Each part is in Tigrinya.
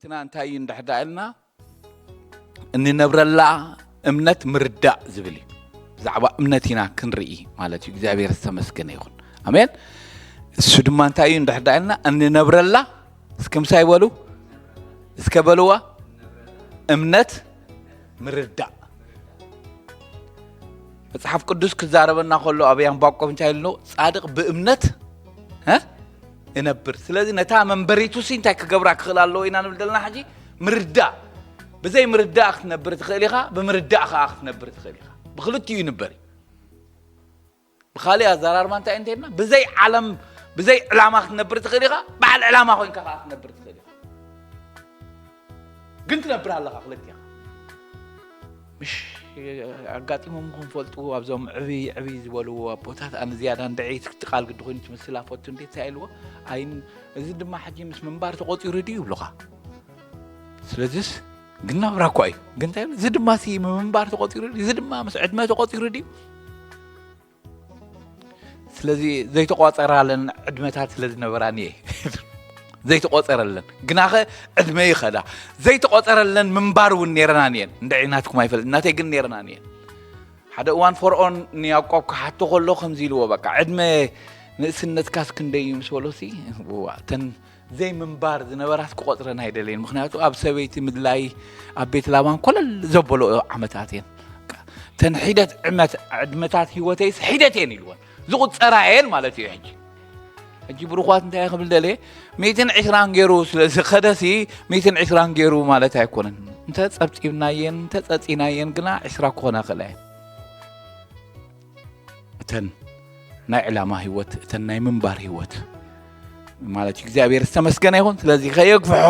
ግና እንታይ እዩ እንድሕር ደኣ ኢልና፣ እንነብረላ እምነት ምርዳእ ዝብል እዩ። ብዛዕባ እምነት ኢና ክንርኢ ማለት እዩ። እግዚኣብሔር ዝተመስገነ ይኹን። ኣሜን። እሱ ድማ እንታይ እዩ እንድሕር ደኣ ኢልና፣ እንነብረላ፣ እስከ ምሳይ በሉ፣ እስከ በልዋ፣ እምነት ምርዳእ። መጽሓፍ ቅዱስ ክዛረበና ከሎ ኣብ ያንባቆብ እንታይ ኢሉ? ጻድቕ ብእምነት፣ እ? እነብር። ስለዚ ነታ መንበሪቱ ሲ እንታይ ክገብራ ክኽእል ኣለዎ ኢና ንብል ዘለና ሕጂ? ምርዳእ። ብዘይ ምርዳእ ክትነብር ትኽእል ኢኻ፣ ብምርዳእ ከኣ ክትነብር ትኽእል ኢኻ። ብኽልቲኡ ይንበር እዩ። ብኻልእ ኣዘራርባ እንታይ እንተልና፣ ብዘይ ዓለም፣ ብዘይ ዕላማ ክትነብር ትኽእል ኢኻ፣ በዓል ዕላማ ኮይንካ ከኣ ክትነብር ትኽእል ኢኻ። ግን ትነብር ኣለኻ ክልቲኻ። ምሽ ኣጋጢሞም ክም ፈልጡ ኣብዞም ዕብይ ዕብይ ዝበልዎ ኣቦታት፣ ኣነ ዝያዳ እንድዒ ትቃል ግዲ ኮይኑ ትምስል ኣፈቱ እንዴት ሳይልዎ ኣይን፣ እዚ ድማ ሕጂ ምስ ምንባር ተቆጺሩ ድዩ ይብሉኻ። ስለዚስ ግን ናብራ እኳ እዩ። ግን እንታይ ይብሉ? እዚ ድማ ሲ ምንባር ተቆጺሩ ድዩ? እዚ ድማ ምስ ዕድመ ተቆጺሩ ድዩ? ስለዚ ዘይተቋጸራለን ዕድመታት ስለ ዝነበራን እየ ዘይተቆጸረለን። ግናኸ ዕድመ ይኸዳ ዘይተቆጸረለን ምንባር እውን ነይረናን እየን። እንድዒ ናትኩም ኣይፈልጥ፣ ናተይ ግን ነይረናን እየን። ሓደ እዋን ፈርዖን ንያዕቆብ ክሓቶ ከሎ ከምዚ ኢልዎ፣ በቃ ዕድመ ንእስነትካስ ክንደይ እዩ ምስ በሎ ሲ፣ እዋ፣ እተን ዘይምንባር ዝነበራት ክቆጽረን ኣይደለየን። ምኽንያቱ ኣብ ሰበይቲ ምድላይ ኣብ ቤት ላባን ኮለል ዘበሎ ዓመታት እየን። እተን ሒደት ዕመት-፣ ዕድመታት ህይወተይስ ሒደት እየን ኢልወን። ዝቑጸራ እየን ማለት እዩ። ሕጂ፣ ሕጂ ብሩኻት እንታይ ክብል ደልየ? ሚእትን ዕስራን ገይሩ ስለ ዝኸደሲ ሚእትን ዕስራን ገይሩ ማለት ኣይኮነን። እንተ ጸብጺብናየን፣ እንተ ጸጺናየን ግና ዕስራ ክኾና ክእላ እየን። እተን ናይ ዕላማ ህይወት፣ እተን ናይ ምንባር ህይወት ማለት እዩ። እግዚኣብሔር ዝተመስገነ ይኹን። ስለዚ ከየግፍሖ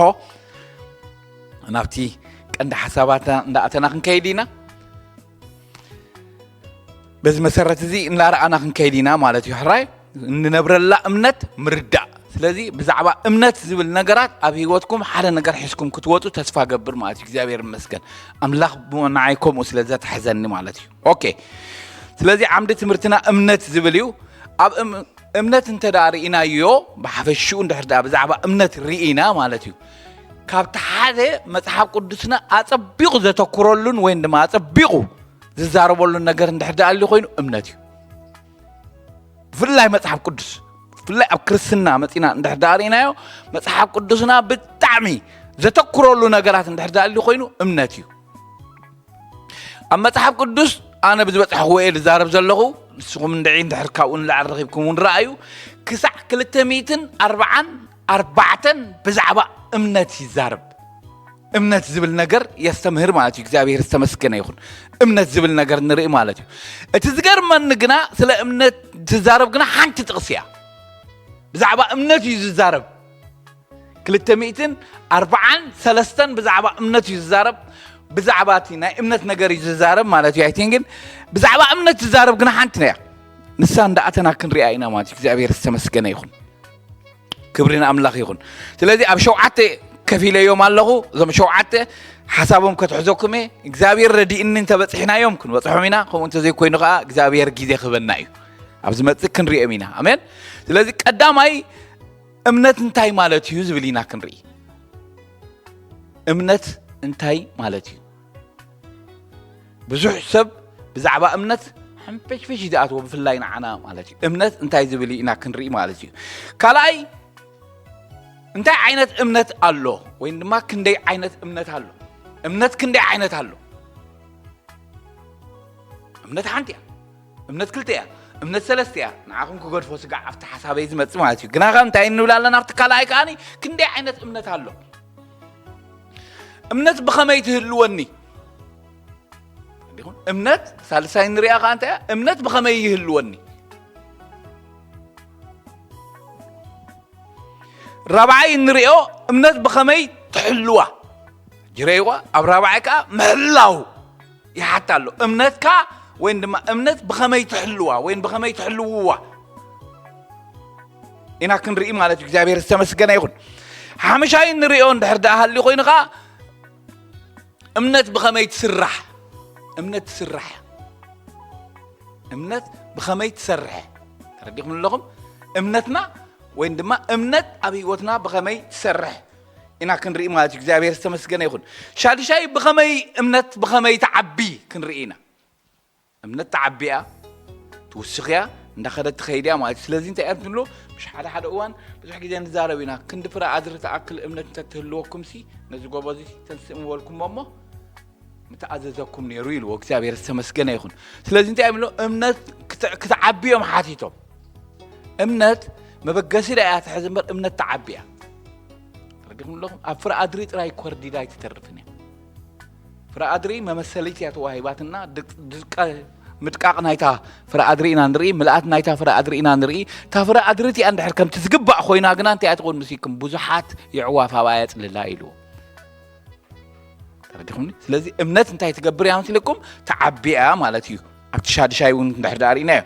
ናብቲ ቀንዲ ሓሳባትና እንዳኣተና ክንከይድ ኢና። በዚ መሰረት እዚ እናረኣና ክንከይድ ኢና ማለት እዩ። ሕራይ እንነብረላ እምነት ምርዳእ። ስለዚ ብዛዕባ እምነት ዝብል ነገራት ኣብ ህይወትኩም ሓደ ነገር ሒዝኩም ክትወፁ ተስፋ ገብር ማለት እዩ። እግዚኣብሔር ይመስገን። ኣምላኽ ብ-፣ ንዓይ ከምኡ ስለ ዘትሐዘኒ ማለት እዩ። ኦኬ። ስለዚ ዓምዲ ትምህርትና እምነት ዝብል እዩ። ኣብ እም-፣ እምነት እንተ ደኣ ርኢናዮ፣ ብሓፈሽኡ እንድሕር ደኣ ብዛዕባ እምነት ርኢና ማለት እዩ። ካብቲ ሓደ መጽሓፍ ቅዱስና ኣጸቢቑ ዘተኩረሉን ወይም ድማ ኣጸቢቑ ዝዛረበሉን ነገር እንድሕር ደኣ ኣልዩ ኮይኑ እምነት እዩ። ብፍላይ መጽሓፍ ቅዱስ፣ ብፍላይ ኣብ ክርስትና መጺና እንድሕር ደኣ ርኢናዮ፣ መጽሓፍ ቅዱስና ብጣዕሚ ዘተኩረሉ ነገራት እንድሕር ደኣ ኣልዩ ኮይኑ እምነት እዩ። ኣብ መጽሓፍ ቅዱስ ኣነ ብዝበጻሕክዎ እየ ዝዛረብ ዘለኹ፣ ንስኹም እንድዒ እንድሕር ካብኡ ንላዕሊ ረኺብኩም እውን ረኣዩ፣ ክሳዕ ክልተ ሚእትን ኣርባዓን ኣርባዕተን ብዛዕባ እምነት ይዛረብ። እምነት ዝብል ነገር የስተምህር ማለት እዩ። እግዚኣብሔር ዝተመስገነ ይኹን። እምነት ዝብል ነገር ንርኢ ማለት እዩ። እቲ ዝገርመኒ ግና ስለ እምነት ትዛረብ ግና ሓንቲ ጥቕሲ እያ። ብዛዕባ እምነት እዩ ዝዛረብ። ክልተ ሚእትን ኣርባዓን ሰለስተን ብዛዕባ እምነት እዩ ዝዛረብ። ብዛዕባ እቲ ናይ እምነት ነገር እዩ ዝዛረብ ማለት እዩ። ኣይቲን ግን ብዛዕባ እምነት ዝዛረብ ግና ሓንቲ እያ። ንሳ እንዳኣተና ክንሪኣ ኢና ማለት እዩ። እግዚኣብሔር ዝተመስገነ ይኹን። ክብሪ ንኣምላኽ ይኹን። ስለዚ ኣብ ሸውዓተ ከፊለዮም ኣለኹ። እዞም ሸውዓተ ሓሳቦም ከትሕዘኩም እየ። እግዚኣብሔር ረዲእኒ እንተበጺሕናዮም ክንበጽሖም ኢና። ከምኡ እንተዘይኮይኑ ከኣ እግዚኣብሔር ግዜ ክህበና እዩ። ኣብ ዝመጽእ ክንሪኦም ኢና። ኣሜን። ስለዚ ቀዳማይ እምነት እንታይ ማለት እዩ ዝብል ኢና ክንርኢ። እምነት እንታይ ማለት እዩ? ብዙሕ ሰብ ብዛዕባ እምነት ሕንፍሽፍሽ እዩ ዝኣትዎ፣ ብፍላይ ንዓና ማለት እዩ። እምነት እንታይ ዝብል እዩ ኢና ክንርኢ ማለት እዩ። ካልኣይ እንታይ ዓይነት እምነት ኣሎ? ወይም ድማ ክንደይ ዓይነት እምነት ኣሎ? እምነት ክንደይ ዓይነት ኣሎ? እምነት ሓንቲ እያ። እምነት ክልተ እያ። እምነት ሰለስተ እያ። ንዓኹም ክገድፎ ስጋዕ ኣብቲ ሓሳበይ ዝመጽእ ማለት እዩ። ግና ከ እንታይ እንብል ኣለና? ኣብቲ ካልኣይ ከኣኒ ክንደይ ዓይነት እምነት ኣሎ? እምነት ብኸመይ ትህልወኒ? እንዲኹም እምነት ሳልሳይ ንሪኣ ከኣ እንታይ እያ? እምነት ብኸመይ ይህልወኒ? ራብዓይ እንሪኦ እምነት ብኸመይ ትሕልዋ? ጅረይዋ ኣብ ራብዓይ ከኣ ምሕላው ይሓት ኣሎ። እምነትካ ወይም ድማ እምነት ብኸመይ ትሕልዋ ወይም ብኸመይ ትሕልውዋ ኢና ክንርኢ ማለት እዩ። እግዚኣብሔር ዝተመስገነ ይኹን። ሓምሻይ እንሪኦ እንድሕር ደኣ ሃልዩ ኮይኑ ከኣ እምነት ብኸመይ ትስራሕ? እምነት ትስራሕ። እምነት ብኸመይ ትሰርሕ? ተረዲኹም ኣለኹም? እምነትና ወይም ድማ እምነት ኣብ ህይወትና ብኸመይ ትሰርሕ? ኢና ክንርኢ ማለት እዩ። እግዚኣብሔር ዝተመስገነ ይኹን። ሻድሻይ ብኸመይ እምነት ብኸመይ ትዓቢ ክንርኢ ኢና። እምነት ትዓቢ እያ፣ ትውስኽ እያ፣ እንዳኸደት ትኸይድ እያ ማለት እዩ። ስለዚ እንታይ እያ ትብሎ? ምሽ ሓደ ሓደ እዋን ብዙሕ ግዜ ንዛረብ ኢና። ክንዲ ፍረ ኣድሪ ትኣክል እምነት እንተትህልወኩም ሲ ነዚ ጎቦ እዚ ተንስእ ምበልኩሞ እሞ ምተኣዘዘኩም ነይሩ ኢልዎ። እግዚኣብሔር ዝተመስገነ ይኹን። ስለዚ እንታይ እምሎ እምነት ክትዓቢ እዮም ሓቲቶም። እምነት መበገሲ ዳ እያ ትሕዝ እምበር እምነት ትዓቢ እያ። ተረዲኹም ኣለኹም? ኣብ ፍረ ኣድሪ ጥራይ ኮርዲዳ ኣይትተርፍን እያ። ፍረ ኣድሪ መመሰሊት እያ ተዋሂባትና። ድቃ ምድቃቕ ናይታ ፍረ ኣድሪ ኢና ንርኢ፣ ምልኣት ናይታ ፍረ ኣድሪ ኢና ንርኢ። እታ ፍረ ኣድሪ እቲኣ እንድሕር ከምቲ ዝግባእ ኮይና ግና እንታይ እያ ትኸውን ምስ ኢልኩም? ብዙሓት የዕዋፍ ኣብኣ የጽልላ ኢልዎ። ተረዲኹምኒ? ስለዚ እምነት እንታይ ትገብር እያ መሲልኩም? ትዓቢ እያ ማለት እዩ። ኣብቲ ሻድሻይ እውን እንድሕር ደኣ ርኢናዮ።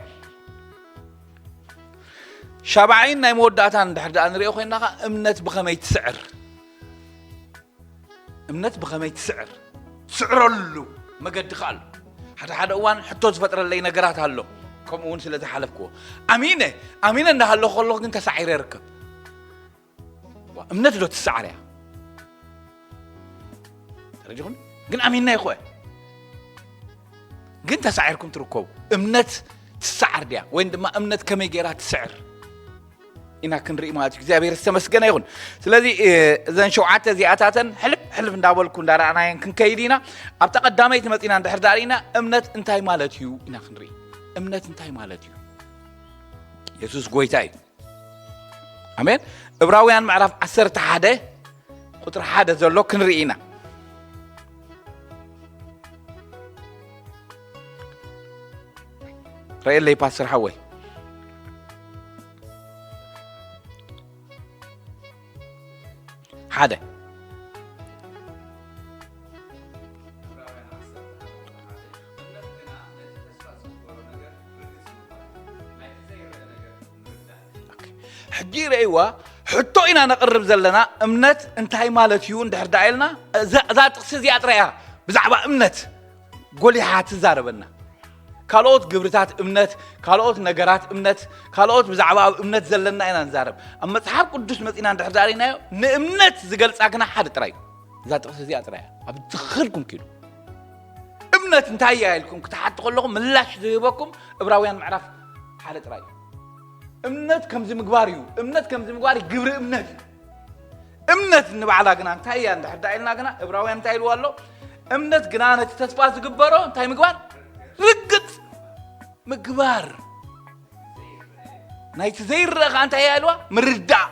ሻብዓይን ናይ መወዳእታን እንድሕር ደኣ ንሪኦ ኮይንና ኸዓ እምነት ብኸመይ ትስዕር? እምነት ብኸመይ ትስዕር? ትስዕረሉ መገዲ ኸ ኣሎ። ሓደ ሓደ እዋን ሕቶ ዝፈጥረለይ ነገራት ኣሎ። ከምኡ እውን ስለ ዝሓለፍክዎ ኣሚነ ኣሚነ እንዳሃለኹ ከለኹ ግን ተሳዒረ ይርከብ። እምነት ዶ ትሰዓር እያ? ተረዲኹም? ግን ኣሚንና ይኾ ግን ተሳዒርኩም ትርከቡ። እምነት ትሰዓር ድያ ወይም ድማ እምነት ከመይ ገይራ ትስዕር ኢና ክንርኢ ማለት እዩ። እግዚኣብሔር ዝተመስገነ ይኹን። ስለዚ እዘን ሸውዓተ እዚኣታተን ሕልፍ ሕልፍ እንዳበልኩ እንዳረኣናየን ክንከይድ ኢና። ኣብታ ቀዳመይቲ መፂና እንድሕር ዳርኢና እምነት እንታይ ማለት እዩ ኢና ክንርኢ። እምነት እንታይ ማለት እዩ? የሱስ ጎይታ እዩ። ኣሜን። እብራውያን ምዕራፍ ዓሰርተ ሓደ ቁፅሪ ሓደ ዘሎ ክንርኢ ኢና። ረኤለይ ፓስተር ሓወይ። ሓደ ሕጂ ረእይዋ ሕቶ ኢና ነቕርብ ዘለና። እምነት እንታይ ማለት እዩ እንድሕር ደኣ ኢልና እዛ ጥቕሲ እዚኣ ጥራይ እያ ብዛዕባ እምነት ጎሊሓ ትዛረበና። ካልኦት ግብርታት እምነት፣ ካልኦት ነገራት እምነት፣ ካልኦት ብዛዕባ ኣብ እምነት ዘለና ኢና ንዛረብ። ኣብ መጽሓፍ ቅዱስ መጺና እንድሕር ደኣ ርኢናዮ ንእምነት ዝገልጻ ግና ሓደ ጥራይ እዩ። እዛ ጥቕሲ እዚኣ ጥራይ እያ ኣብ ትኽልኩም ኪዱ። እምነት እንታይ እያ ኢልኩም ክትሓቱ ከለኹም ምላሽ ዝህበኩም እብራውያን ምዕራፍ ሓደ ጥራይ እዩ። እምነት ከምዚ ምግባር እዩ። እምነት ከምዚ ምግባር እዩ ግብሪ እምነት እዩ። እምነት ንባዕላ ግና እንታይ እያ እንድሕር ደኣ ኢልና ግና እብራውያን እንታይ ኢልዋ ኣሎ? እምነት ግና ነቲ ተስፋ ዝግበሮ እንታይ ምግባር? ርግጽ ምግባር። ናይቲ ዘይረአ ከዓ እንታይ እያ ኢልዋ? ምርዳእ።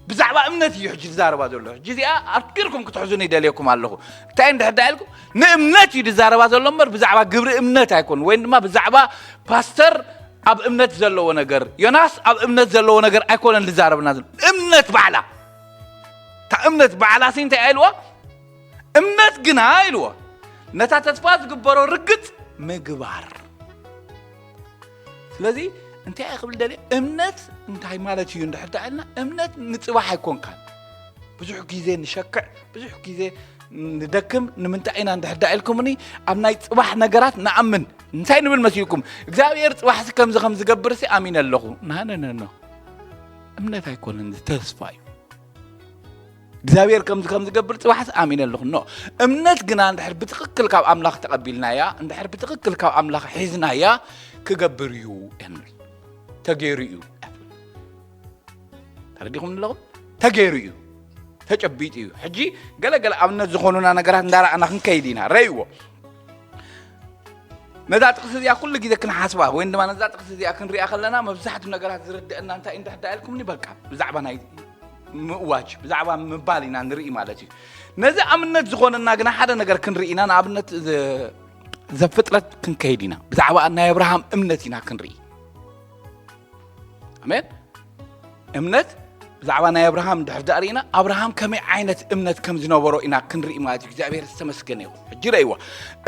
ብዛዕባ እምነት እዩ ሕጂ ዝዛረባ ዘሎ። ሕጂ እዚኣ ኣፍቂርኩም ክትሕዙኒ ይደልየኩም ኣለኹ። እንታይ እንድሕር ደኣ ኢልኩም ንእምነት እዩ ዝዛረባ ዘሎ እምበር ብዛዕባ ግብሪ እምነት ኣይኮን ወይም ድማ ብዛዕባ ፓስተር ኣብ እምነት ዘለዎ ነገር ዮናስ ኣብ እምነት ዘለዎ ነገር ኣይኮነን ዝዛረብና ዘሎ። እምነት ባዕላ እታ እምነት ባዕላ ሲ እንታይ ኢልዋ? እምነት ግና ኢልዎ ነታ ተስፋ ዝግበሮ ርግጽ ምግባር። ስለዚ እንታይ እየ ክብል ደልየ እምነት እንታይ ማለት እዩ እንድሕር ደኣ ኢልና እምነት ንጽባሕ ኣይኮንካን። ብዙሕ ግዜ ንሸክዕ፣ ብዙሕ ግዜ ንደክም። ንምንታይ ኢና እንድሕር ደኣ ኢልኩምኒ ኣብ ናይ ጽባሕ ነገራት ንኣምን። እንታይ ንብል መሲልኩም እግዚኣብሔር ጽባሕሲ ከምዚ ከም ዝገብርሲ ኣሚነ ኣለኹ። ናነነኖ እምነት ኣይኮነን ተስፋ እዩ። እግዚኣብሔር ከምዚ ከም ዝገብር ጽባሕስ ኣሚነ ኣለኹ። ኖ እምነት ግና እንድሕር ብትኽክል ካብ ኣምላኽ ተቐቢልናያ እንድሕር ብትኽክል ካብ ኣምላኽ ሒዝናያ ክገብር እዩ እንብል ተገይሩ እዩ። ተረዲኹም ኣለኹም? ተገይሩ እዩ፣ ተጨቢጡ እዩ። ሕጂ ገለገለ ኣብነት ዝኾኑና ነገራት እንዳረኣና ክንከይድ ኢና። ረእይዎ። ነዛ ጥቕሲ እዚኣ ኩሉ ግዜ ክንሓስባ ወይ ድማ ነዛ ጥቕሲ እዚኣ ክንሪኣ ከለና መብዛሕትኡ ነገራት ዝርድአና እንታይ እንድሕር ኢልኩምኒ በቃ ብዛዕባ ናይ ምእዋጅ ብዛዕባ ምባል ኢና ንርኢ ማለት እዩ። ነዚ ኣብነት ዝኾነና ግና ሓደ ነገር ክንርኢ ኢና። ንኣብነት ዘፍጥረት ክንከይድ ኢና። ብዛዕባ ናይ ኣብርሃም እምነት ኢና ክንርኢ። ኣሜን። እምነት ብዛዕባ ናይ ኣብርሃም እንድሕር ደኣ ርኢና ኣብርሃም ከመይ ዓይነት እምነት ከም ዝነበሮ ኢና ክንርኢ ማለት እዩ። እግዚኣብሔር ዝተመስገነ ይኹን። ሕጂ ረእይዋ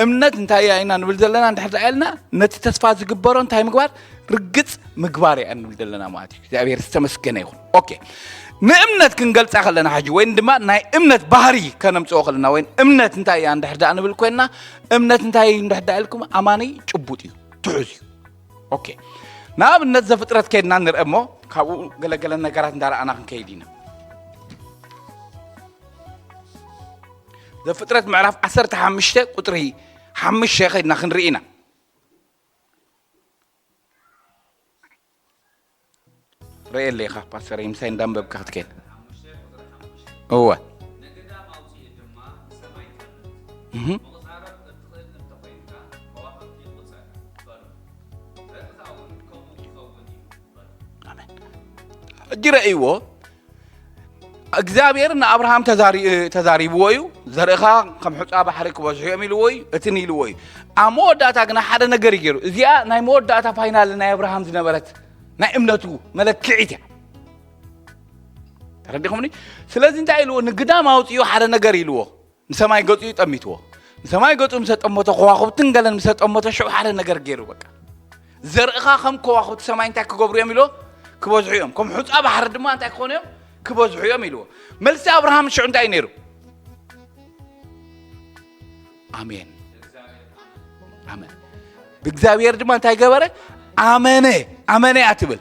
እምነት እንታይ እያ ኢና ንብል ዘለና እንድሕር ደኣ ኢልና ነቲ ተስፋ ዝግበሮ እንታይ ምግባር ርግጽ ምግባር እያ ንብል ዘለና ማለት እዩ። እግዚኣብሔር ዝተመስገነ ይኹን። ኦኬ ንእምነት ክንገልጻ ከለና ሕጂ ወይም ድማ ናይ እምነት ባህሪ ከነምጽኦ ከለና ወይም እምነት እንታይ እያ እንድሕር ደኣ ንብል ኮይንና እምነት እንታይ እዩ እንድሕር ደኣ ኢልኩም ኣማኒ ጭቡጥ እዩ ትሑዝ እዩ። ኦኬ ንኣብነት ዘፍጥረት ከይድና ንርአ እሞ ካብኡ ገለገለ ነገራት እንዳረኣና ክንከይድ ኢና። ዘፍጥረት ምዕራፍ ዓሰርተ ሓሙሽተ ቁፅሪ ሓሙሽተ ከድና ክንርኢ ኢና። ርእየለይ ኢኻ ፓስተር፣ ምሳይ እንዳንበብካ ክትከይድ። እወ። እህ። ኣሜን። ሕጂ ረእይዎ፣ እግዚኣብሔር ንኣብርሃም ተዛሪ-፣ ተዛሪብዎ እዩ። "ዘርእኻ ከም ሑፃ ባሕሪ ክበዝሑ እዮም" ኢልዎ እዩ፣ እትን ኢልዎ እዩ። ኣብ መወዳእታ ግና ሓደ ነገር እዩ ገይሩ። እዚኣ ናይ መወዳእታ ፋይናል ናይ ኣብርሃም ዝነበረት ናይ እምነቱ መለክዒት እያ። ተረዲኹምኒ? ስለዚ እንታይ ኢልዎ? ንግዳም ኣውፅኡ ሓደ ነገር ኢልዎ። ንሰማይ ገጹ እዩ ጠሚትዎ። ንሰማይ ገጹ ምስ ጠመቶ፣ ከዋኽብትን ገለን ምስ ጠመቶ፣ ሽዑ ሓደ ነገር ገይሩ። በቃ፣ "ዘርእኻ ከም ከዋኽብቲ ሰማይ እንታይ ክገብሩ እዮም?" ኢልዎ። "ክበዝሑ እዮም። ከም ሑጻ ባሕሪ ድማ እንታይ ክኾኑ እዮም?" "ክበዝሑ እዮም" ኢልዎ። መልሲ ኣብርሃም ሽዑ እንታይ እዩ ነይሩ? ኣሜን። ኣሜን። ብእግዚኣብሔር ድማ እንታይ ገበረ? ኣመነ። ኣመነ እያ ትብል።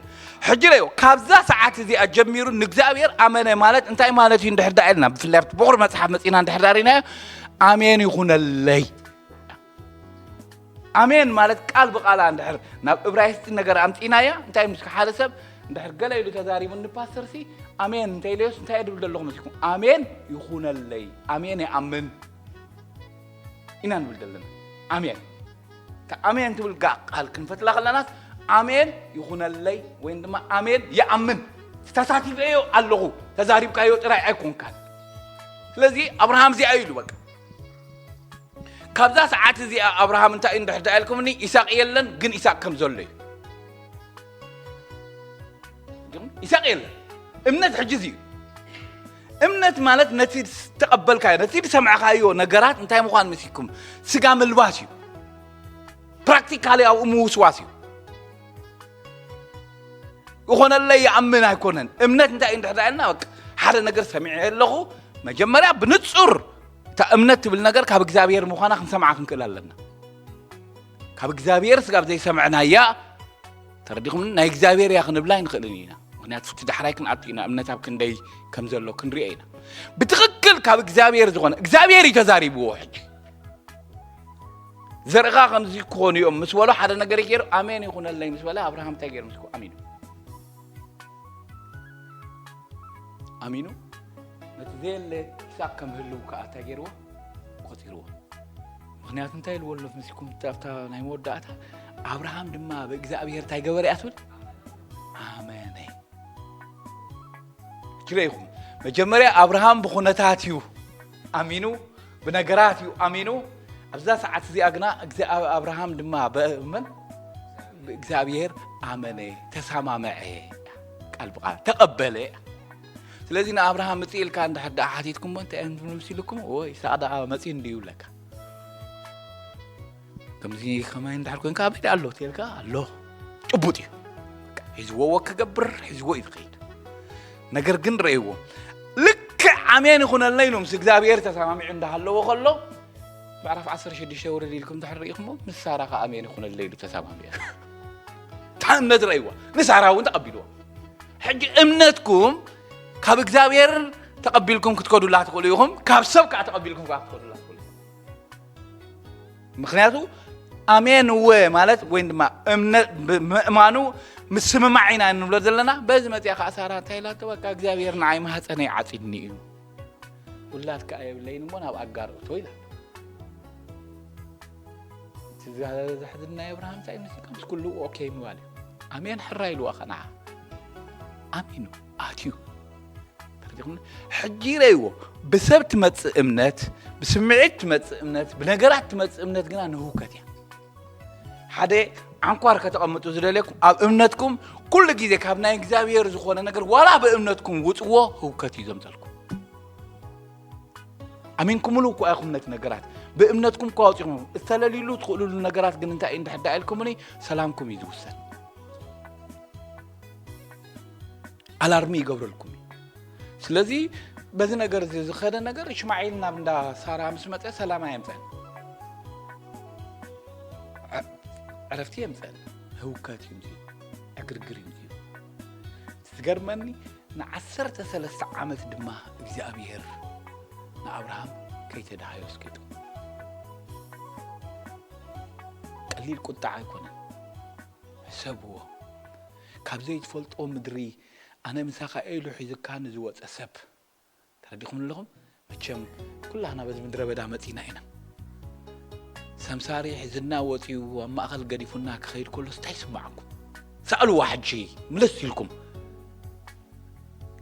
ሕጂ ረዮ፣ ካብዛ ሰዓት እዚኣ ጀሚሩ ንእግዚኣብሔር ኣመነ ማለት እንታይ ማለት እዩ እንድሕር ዳ ኢልና፣ ብፍላይ ኣብቲ ብቑር መጽሓፍ መጺና እንድሕር ዳ ርኢናዮ፣ "ኣሜን ይኹነለይ." ኣሜን ማለት ቃል ብቃላ እንድሕር ናብ እብራይስጢ ነገር ኣምጺናያ፣ እንታይ ምስ ሓደ ሰብ እንድሕር ገለ ኢሉ ተዛሪቡ ንፓስተርሲ፣ "ኣሜን" እንተኢለዮስ እንታይ እየ ድብል ዘለኹ መሲልኩም? "ኣሜን ይኹነለይ፣ ኣሜን ይኣምን" ኢና ንብል ዘለና። ኣሜን። እታ ኣሜን ትብል ጋ-፣ ቃል ክንፈትላ ከለናስ፣ "ኣሜን ይኹነለይ" ወይም ድማ "ኣሜን ይኣምን" ተሳቲፈዮ ኣለኹ፣ ተዛሪብካዮ ጥራይ ኣይኮንካን። ስለዚ ኣብርሃም እዚኣ ኢሉ በቃ። ካብዛ ሰዓት እዚኣ ኣብርሃም እንታይ እዩ እንድሕር ዳ ኢልኩምኒ፣ ይስሐቅ የለን፣ ግን ይስሐቅ ከም ዘሎ እዩ። ይስሐቅ የለን። እምነት ሕጂ እዚ እዩ። እምነት ማለት ነቲ ዝተቐበልካዮ፣ ነቲ ዝሰማዕካዮ ነገራት እንታይ ምዃን መሲልኩም፣ ስጋ ምልባስ እዩ። ፕራክቲካሊ ኣብኡ ምውስዋስ እዩ። "ይኾነለይ ይኣምን" ኣይኮነን። እምነት እንታይ እዩ እንድሕር ዳ ኢልና፣ በቃ፣ ሓደ ነገር ሰሚዐ ኣለኹ፣ መጀመርያ ብንጹር እታ እምነት ትብል ነገር ካብ እግዚኣብሔር ምዃና ክንሰምዓ ክንክእል ኣለና። ካብ እግዚኣብሔር ስጋብ ዘይሰምዕናያ፣ ተረዲኹም፣ ናይ እግዚኣብሔር እያ ክንብላ ኣይንኽእልን ኢና። ምኽንያቱ እቲ ዳሕራይ ክንኣቱ ኢና፣ እምነት ኣብ ክንደይ ከም ዘሎ ክንሪኦ ኢና። ብትኽክል ካብ እግዚኣብሔር ዝኾነ፣ እግዚኣብሔር እዩ ተዛሪብዎ። ሕጂ "ዘርእኻ ከምዚ ክኾኑ እዮም" ምስ በሎ፣ ሓደ ነገር ገይሩ፣ "ኣሜን ይኹነለይ" ምስ በለ፣ ኣብርሃም እንታይ ገይሩ? ምስ ኣሚኑ፣ ኣሚኑ፣ ነቲ ዘየለ ይስሐቅ ከም ህልው ከኣ እንታይ ገይርዎ? ቆጺርዎ። ምኽንያቱ እንታይ ኢልዎ ኣሎ መሲልኩም? ኣብታ ናይ መወዳእታ፣ ኣብርሃም ድማ ብእግዚኣብሔር እንታይ ገበረ እያ ትብል? ኣመነ። ሕጂ ርኢኹም፣ መጀመርያ ኣብርሃም ብኹነታት እዩ ኣሚኑ፣ ብነገራት እዩ ኣሚኑ። ኣብዛ ሰዓት እዚኣ ግና፣ እግዚኣብ-፣ ኣብርሃም ድማ በ-፣ መን? ብእግዚኣብሔር ኣመነ፣ ተሰማምዐ፣ ቃል ብቃል ተቐበለ። ስለዚ ንኣብርሃም ምጽእ ኢልካ እንድሕር ደኣ ሓቲትኩሞ፣ እንታይ እዮም ዝብሉ መሲልኩም? "ኦይ፣ ይስሐቅ ደኣ መጺኡ እንድዩ" ይብለካ። ከምዚ ከማይ እንድሕር ኮንካ፣ "ኣበይ ደኣ ኣሎ?" ተልካ፣ "ኣሎ።" ጭቡጥ እዩ። በቃ፣ ሒዝዎ ወክ ክገብር፣ ሒዝዎ እዩ ዝኸይድ። ነገር ግን ረእይዎ። ልክዕ ኣሜን ይኹነልና ኢሉ ምስ እግዚኣብሔር ተሰማሚዑ እንዳሃለዎ ከሎ፣ ምዕራፍ ዓሰርተ ሽዱሽተ ውርድ ኢልኩም እንድሕር ርኢኹሞ፣ ምስ ሳራ ከኣ ኣሜን ይኹነለይ ኢሉ ተሰማሚዑ። እታ እምነት ረእይዋ፣ ንሳራ እውን ተቐቢልዋ። ሕጂ እምነትኩም ካብ እግዚኣብሔር ተቐቢልኩም ክትከዱላ ትኽእሉ ኢኹም፣ ካብ ሰብ ከኣ ተቐቢልኩም ከኣ ክትከዱላ ትኽእሉ ኢኹም። ምኽንያቱ ኣሜን እወ ማለት፣ ወይ ድማ እምነ-፣ ብ-፣ ምእማኑ ምስምማዕ ኢና እንብሎ ዘለና። በዚ መፅያ ከዓ ሳራ እንታይ ኢላቶ? "በቃ እግዚኣብሔር ንዓይ ማህፀነይ ዓፂድኒ እዩ፣ ውላድ ከዓ የብለይን እሞ ናብ ኣጋር እቶ" ኢላቶ። እቲ ዘ-፣ ዘሕዝን ናይ ኣብርሃም እንታይ እዩ? ምስ ኩሉ ኦኬ ምባል እዩ። ኣሜን ሕራይ ኢልዋ ከ ንዓ። ኣሚኑ ኣትዩ። ተረዲኹም? ሕጂ ረእይዎ፣ ብሰብ ትመጽእ እምነት፣ ብስምዒት ትመጽእ እምነት፣ ብነገራት ትመጽእ እምነት ግና ንህውከት እያ። ሓደ ዓንኳር ከተቐምጡ ዝደለየኩም፣ ኣብ እምነትኩም ኩሉ ግዜ ካብ ናይ እግዚኣብሔር ዝኾነ ነገር ዋላ ብእምነትኩም ውጽዎ፣ ህውከት እዩ ዘምጸልኩም። ኣሚንኩምሉ እኮ ኢኹም ነቲ ነገራት፣ ብእምነትኩም እኮ ኣውጺኹም። እተለልዩሉ ትኽእሉሉ ነገራት ግን እንታይ እዩ? እንድሕር ደኣ ኢልኩምኒ፣ ሰላምኩም እዩ ዝውሰን። ኣላርሚ ይገብረልኩም እዩ። ስለዚ በዚ ነገር እዚ ዝኸደ ነገር፣ እሽማዒል ናብ እንዳ ሳራ ምስ መጸ ሰላም ኣየምጸን። ዕ-፣ ዕረፍቲ የምጸን። ህውከት እዩ ምጽኡ። ዕግርግር እዩ ምጽኡ። እቲ ዝገርመኒ፣ ንዓሰርተ ሰለስተ ዓመት ድማ እግዚኣብሔር ንኣብርሃም ከይተደሃዮ እስኪ። ቀሊል ቁጣዕ ኣይኮነን። ሕሰብዎ። ካብ ዘይትፈልጦ ምድሪ ኣነ ምሳኻ እየ ኢሉ ሒዙካ ንዝወፀ ሰብ። ተረዲኹም ኣለኹም? መቸም ኩላህና በዚ ምድረ በዳ መፂና ኢና። ሰምሳሪ ሒዝና ወፂኡ ኣብ ማእኸል ገዲፉና ክኸይድ ከሎስ እንታይ ይስማዓኩም? ሰኣልዋ ሕጂ ምልስ ኢልኩም።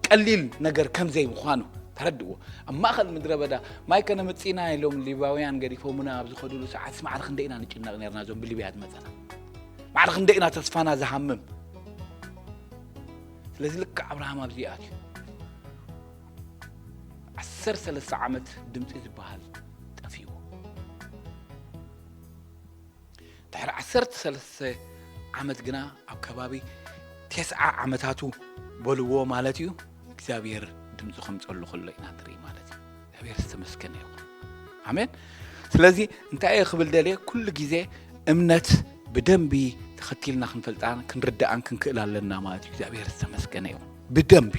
ቀሊል ነገር ከም ዘይምዃኑ ተረድእዎ። ኣብ ማእኸል ምድረ በዳ ማይ ከነምፅእ ኢና ኢሎም ሊባውያን ገዲፎምና ኣብ ዝኸዱሉ ሰዓት ማዕረ ክንደይ ኢና ንጭነቕ ነርና እዞም ብሊብያ ዝመፀና? ማዕረ ክንደይ ኢና ተስፋና ዝሃምም? ስለዚ ልክዕ ኣብርሃም ኣብዚ ኣትዩ። ዓሰርተ ሰለስተ ዓመት ድምፂ ዝበሃል ጠፊእዎ። ድሕሪ ዓሰርተ ሰለስተ ዓመት ግና ኣብ ከባቢ ተስዓ ዓመታቱ በልዎ ማለት እዩ። እግዚኣብሔር ድምፂ ከምፀሉ ከሎ ኢና ንርኢ ማለት እዩ። እግዚኣብሔር ዝተመስገነ ይኹን። ኣሜን። ስለዚ እንታይ እየ ክብል ደልየ፣ ኩሉ ግዜ እምነት ብደንቢ ተኸቲልና ክንፈልጣን ክንርዳኣን ክንክእል ኣለና ማለት እዩ። እግዚኣብሔር ዝተመስገነ ይኹን። ብደንቢ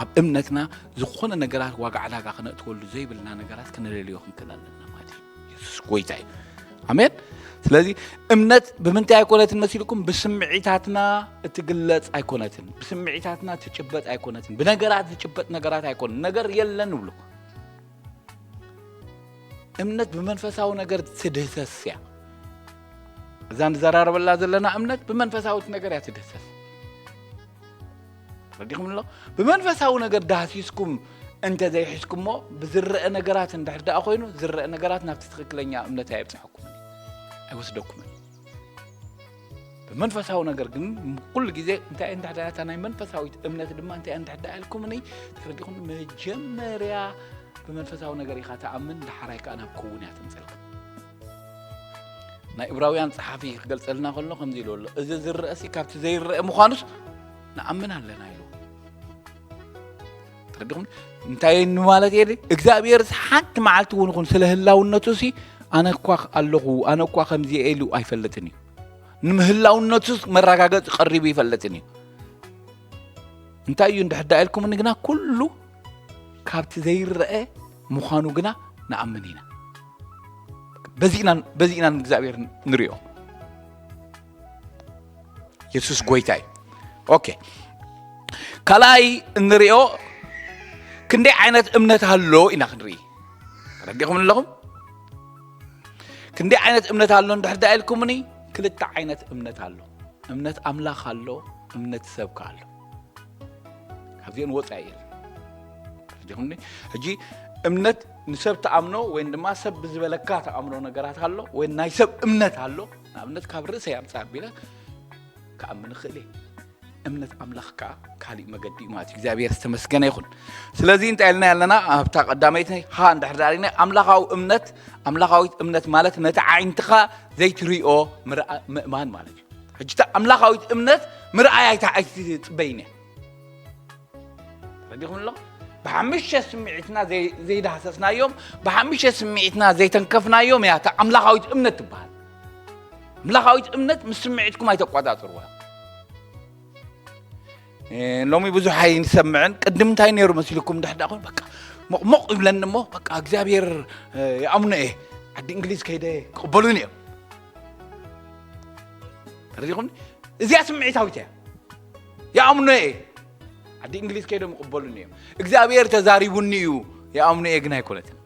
ኣብ እምነትና ዝኾነ ነገራት ዋጋ ዕዳጋ ክነእትወሉ ዘይብልና ነገራት ክነለልዮ ክንክእል ኣለና ማለት እዩ። የሱስ ጎይታ እዩ። ኣሜን። ስለዚ እምነት ብምንታይ ኣይኮነትን መሲልኩም? ብስምዒታትና እትግለጽ ኣይኮነትን፣ ብስምዒታትና ትጭበጥ ኣይኮነትን፣ ብነገራት ዝጭበጥ ነገራት ኣይኮነን። ነገር የለን ንብሎ። እምነት ብመንፈሳዊ ነገር ትድህሰስ እያ። እዛ ንዘራረበላ ዘለና እምነት ብመንፈሳዊት ነገር እያ ትድህሰስ። ረዲኹም ኣሎ? ብመንፈሳዊ ነገር ዳህሲስኩም እንተ ዘይሒዝኩሞ፣ ብዝረአ ነገራት እንድሕር ደኣ ኮይኑ፣ ዝረአ ነገራት ናብቲ ትኽክለኛ እምነት ኣየብጽሐኩምን፣ ኣይወስደኩምን። ብመንፈሳዊ ነገር ግን ኩሉ ግዜ እንታይ እንድሕር ደኣ፣ እታ ናይ መንፈሳዊት እምነት ድማ እንታይ እንድሕር ደኣ ኢልኩምኒ፣ ተረዲኹም፣ መጀመርያ ብመንፈሳዊ ነገር ኢኻ ትኣምን፣ ዳሕራይ ከኣ ናብ ክውን እያ ትምጸልካ። ናይ እብራውያን ጸሓፊ ክገልጸልና ከሎ ከምዚ ኢሉ ኣሎ፣ "እዚ ዝረአሲ ካብቲ ዘይረአ ምዃኑስ ንኣምን ኣለና" ኢሉ። ተረዲኹም? እንታይ ማለት እየ? እግዚኣብሔር ሓንቲ መዓልቲ እውን ይኹን ስለ ህላውነቱ ሲ፣ "ኣነ እኳ ኣለኹ፣ ኣነ እኳ ከምዚ እየ" ኢሉ ኣይፈልጥን እዩ። ንምህላውነቱ መረጋገጺ ቀሪቡ ይፈልጥን እዩ። እንታይ እዩ እንድሕር ደኣ ኢልኩምኒ ግና፣ ኩሉ ካብቲ ዘይረአ ምዃኑ ግና ንኣምን ኢና። በዚ ኢና፣ በዚ ኢና ንእግዚኣብሔር ንሪኦ። የሱስ ጎይታ እዩ። ኦኬ። ካልኣይ እንሪኦ ክንደይ ዓይነት እምነት ኣሎ ኢና ክንርኢ። ተረዲኹም ኣለኹም? ክንደይ ዓይነት እምነት ኣሎ እንድሕር ደኣ ኢልኩምኒ፣ ክልተ ዓይነት እምነት ኣሎ። እምነት ኣምላኽ ኣሎ፣ እምነት ሰብ ከኣ ኣሎ። ካብዚአን ወፃኢ የለን። ተረዲኹምኒ? ሕጂ እምነት ንሰብ ተኣምኖ ወይ ድማ ሰብ ብዝበለካ ተኣምኖ ነገራት ኣሎ፣ ወይ ናይ ሰብ እምነት ኣሎ። ንኣብነት ካብ ርእሰይ ኣምፃእ ኣቢለ ክኣምን እኽእል እየ። እምነት ኣምላኽ ከኣ ካሊእ መገዲ እዩ ማለት እዩ። እግዚኣብሔር ዝተመስገነ ይኹን። ስለዚ እንታይ ኢልና ኣለና? ኣብታ ቀዳመይቲ ሃ እንድሕር ደኣ ርኢና፣ ኣምላኻዊ እምነት፣ ኣምላኻዊት እምነት ማለት ነቲ ዓይንትኻ ዘይትሪኦ ምርኣ-፣ ምእማን ማለት እዩ። ሕጂ እታ ኣምላኻዊት እምነት ምርኣይ ኣይታ-፣ ኣይትጽበይን እያ። ተረዲኹም ኣሎ? ብሓሙሽተ ስምዒትና ዘይ-፣ ዘይዳህሰስናዮም፣ ብሓሙሽተ ስምዒትና ዘይተንከፍናዮም እያ እታ ኣምላኻዊት እምነት ትበሃል። ኣምላኻዊት እምነት ምስ ስምዒትኩም ኣይተቋጻጽርዋ። እ፣ ሎሚ ብዙሕ ኣይንሰምዕን። ቅድም እንታይ ነይሩ መሲልኩም? ድሕር ደኣ ኮይኑ በቃ ሞቕ ሞቕ ይብለኒ እሞ በቃ እግዚኣብሔር፣ እ፣ ይኣምኖ እየ። ዓዲ እንግሊዝ ከይደ ክቕበሉኒ እዮም። ተረዲኹም? እዚኣ ስምዒታዊት እያ። ይኣምኖ እየ። ዓዲ እንግሊዝ ከይዶም ይቕበሉኒ እዮም። እግዚኣብሔር ተዛሪቡኒ እዩ። ይኣምኖ እየ ግን ኣይኮነትን።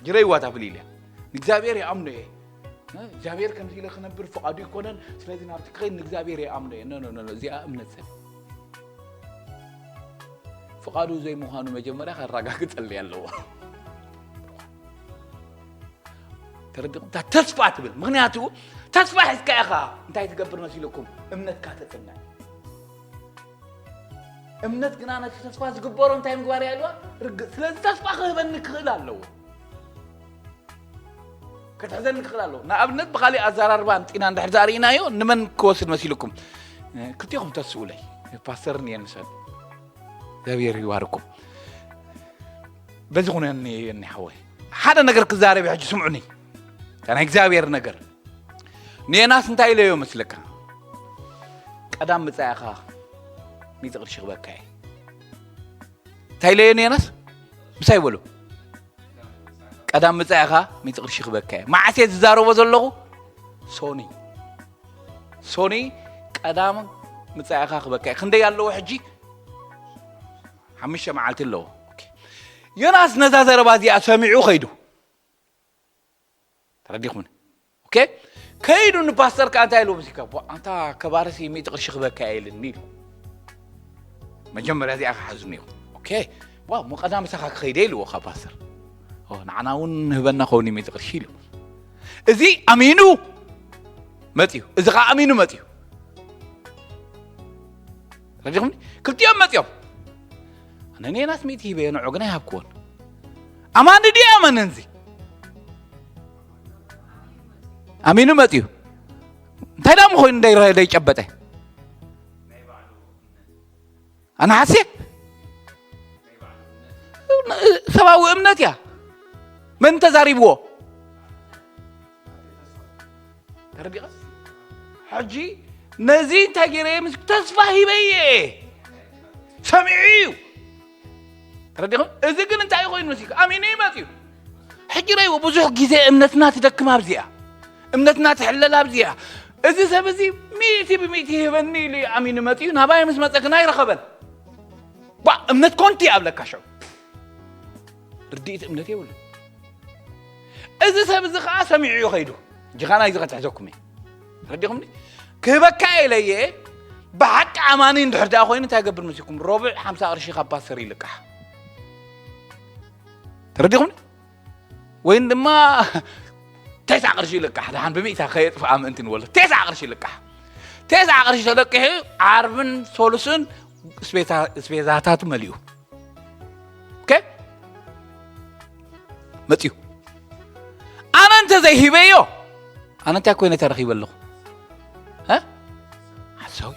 ጅረይዋ እታ ፍልይ ኢላ። ንእግዚኣብሔር ይኣምኖ እየ። እ፣ እግዚኣብሔር ከምዚ ኢለ ክነብር ፍቓዱ ይኮነን። ስለዚ ናብቲ ክኸይድ ንእግዚኣብሔር ይኣምኖ እየ። ኖ፣ ኖ፣ ኖ፣ ኖ። እዚኣ እምነት ሰብ። ፍቓዱ ዘይምዃኑ መጀመርያ ከረጋግጸለይ ኣለዎ። ተረዲኹም? እታ ተስፋ ትብል። ምኽንያቱ ተስፋ ሒዝካ ኢኻ እንታይ ትገብር መሲልኩም? እምነትካ ተጽንዕ። እምነት ግና ነቲ ተስፋ ዝግበሮ እንታይ ምግባር እያ ኢልዋ? ርግጽ። ስለዚ ተስፋ ክህበኒ ክኽእል ኣለዎ። ክትሕዘኒ ክኽእል ኣለዎ። ንኣብነት ብኻሊእ ኣዘራርባ ኣምጺና እንድሕር ደኣ ርኢናዮ፣ ንመን ክወስድ መሲልኩም? እ፣ ክልቲኹም ተስኡለይ። ፓስተርን እየን ንሰን። እግዚኣብሔር ይባርኩም። በዚ ኩነኒ እኒ ሓወይ። ሓደ ነገር ክዛረብ ሕጂ ስምዑኒ። እታ ናይ እግዚኣብሔር ነገር። ንየናስ እንታይ ኢለዮ መስለካ? ቀዳም ምጻእኻ ሚእቲ ቅርሺ ክበካ እየ። እንታይ ኢለዮ ንየናስ? ምሳይ በሉ። ቀዳም ምጻእኻ ሚእቲ ቅርሺ ክበካ እየ። መዓስ እየ ዝዛረቦ ዘለኹ? ሶኒ። ሶኒ ቀዳም ምጻእኻ ክበካ እየ። ክንደይ ኣለዎ ሕጂ? ሓሙሽተ መዓልቲ ኣለዎ። ኦኬ። ዮናስ ነዛ ዘረባ እዚኣ ሰሚዑ ከይዱ። ተረዲኹምኒ? ኦኬ። ከይዱ ንፓስተር ከኣ እንታይ ኢልዎ? ምስካ፣ "ቧ፣ ኣንታ ከባርሲ ሚእቲ ቅርሺ ክበካ እየ" ኢልኒ ኢሉ። መጀመርያ እዚኣ ክሓዙ ነይሩ። ኦኬ። "ዋው፣ ሞ ቀዳም ምሳኻ ክኸይደ" ኢልዎ ካብ ፓስተር። "ኦ፣ ንዓና እውን ንህበና ከውን ሚእቲ ቅርሺ" ኢሉ። እዚ ኣሚኑ መጽዩ፣ እዚ ኸዓ ኣሚኑ መጽዩ። ረዲኹምኒ? ክልቲኦም መጽዮም። ኣነ ንዮናስ ሚእቲ ሂበዮ፣ ንዑ ግን ኣይሃብክዎን። ኣማኒ ድዩ ኣመነንዚ? ኣሚኑ መጽዩ። እንታይ ደኣ ምኾይኑ ደይ-፣ ደይጨበጠ? ኣነ ሓሴ ሰብኣዊ እምነት እያ። መን ተዛሪብዎ? ተረዲኻ? ሕጂ ነዚ እንታይ ገይረ ምስ ተስፋ ሂበየ። ሰሚዑ እዩ። ተረዲኹም? እዚ ግን እንታይ ኮይኑ ሲካ? ኣሚኑ ይመጽ እዩ። ሕጂ ረይዎ፣ ብዙሕ ግዜ እምነትና ትደክም ኣብዚኣ። እምነትና ትሕለል ኣብዚኣ። እዚ ሰብ እዚ ሚእቲ ብሚእቲ ይህበኒ ኢሉ እዩ ኣሚኑ መጽኡ። ናባይ ምስ መጸ ግና ኣይረኸበን። ባ፣ እምነት ኮንቲ ኣብ ለካ ሽዑ። ርድኢት እምነት የብሉ። እዚ ሰብ እዚ ኸዓ ሰሚዑ እዩ ኸይዱ። ሕጂ ኸዓ ናይዚ ኸትሕዘኩም እየ። ተረዲኹምኒ? ክህበካ ኢለየ፣ ብሓቂ ኣማኒ እንድሕር ደኣ ኮይኑ እንታይ ይገብር መሲልኩም? ረቡዕ ሓምሳ ቅርሺ ካብ ፓስተር ይልቃሕ። ተረዲኹምኒ? ወይን ድማ ተስዓ ቅርሺ ይልቃሕ። ደሓን ብሚእታ ከየጥፍኣ ምእንቲ ንበሎ። ተስዓ ቅርሺ ይልቃሕ። ተስዓ ቅርሺ ተለቂሑ ዓርብን ሰሉስን ስፔታ-፣ ስፔዛታቱ መሊኡ። ኦኬ? መጽዩ። ኣነ እንተ ዘይሂበዮ፣ ኣነ እንታይ ኮይነ ተረኺበ ኣለኹ? እ? ሓሳዊ።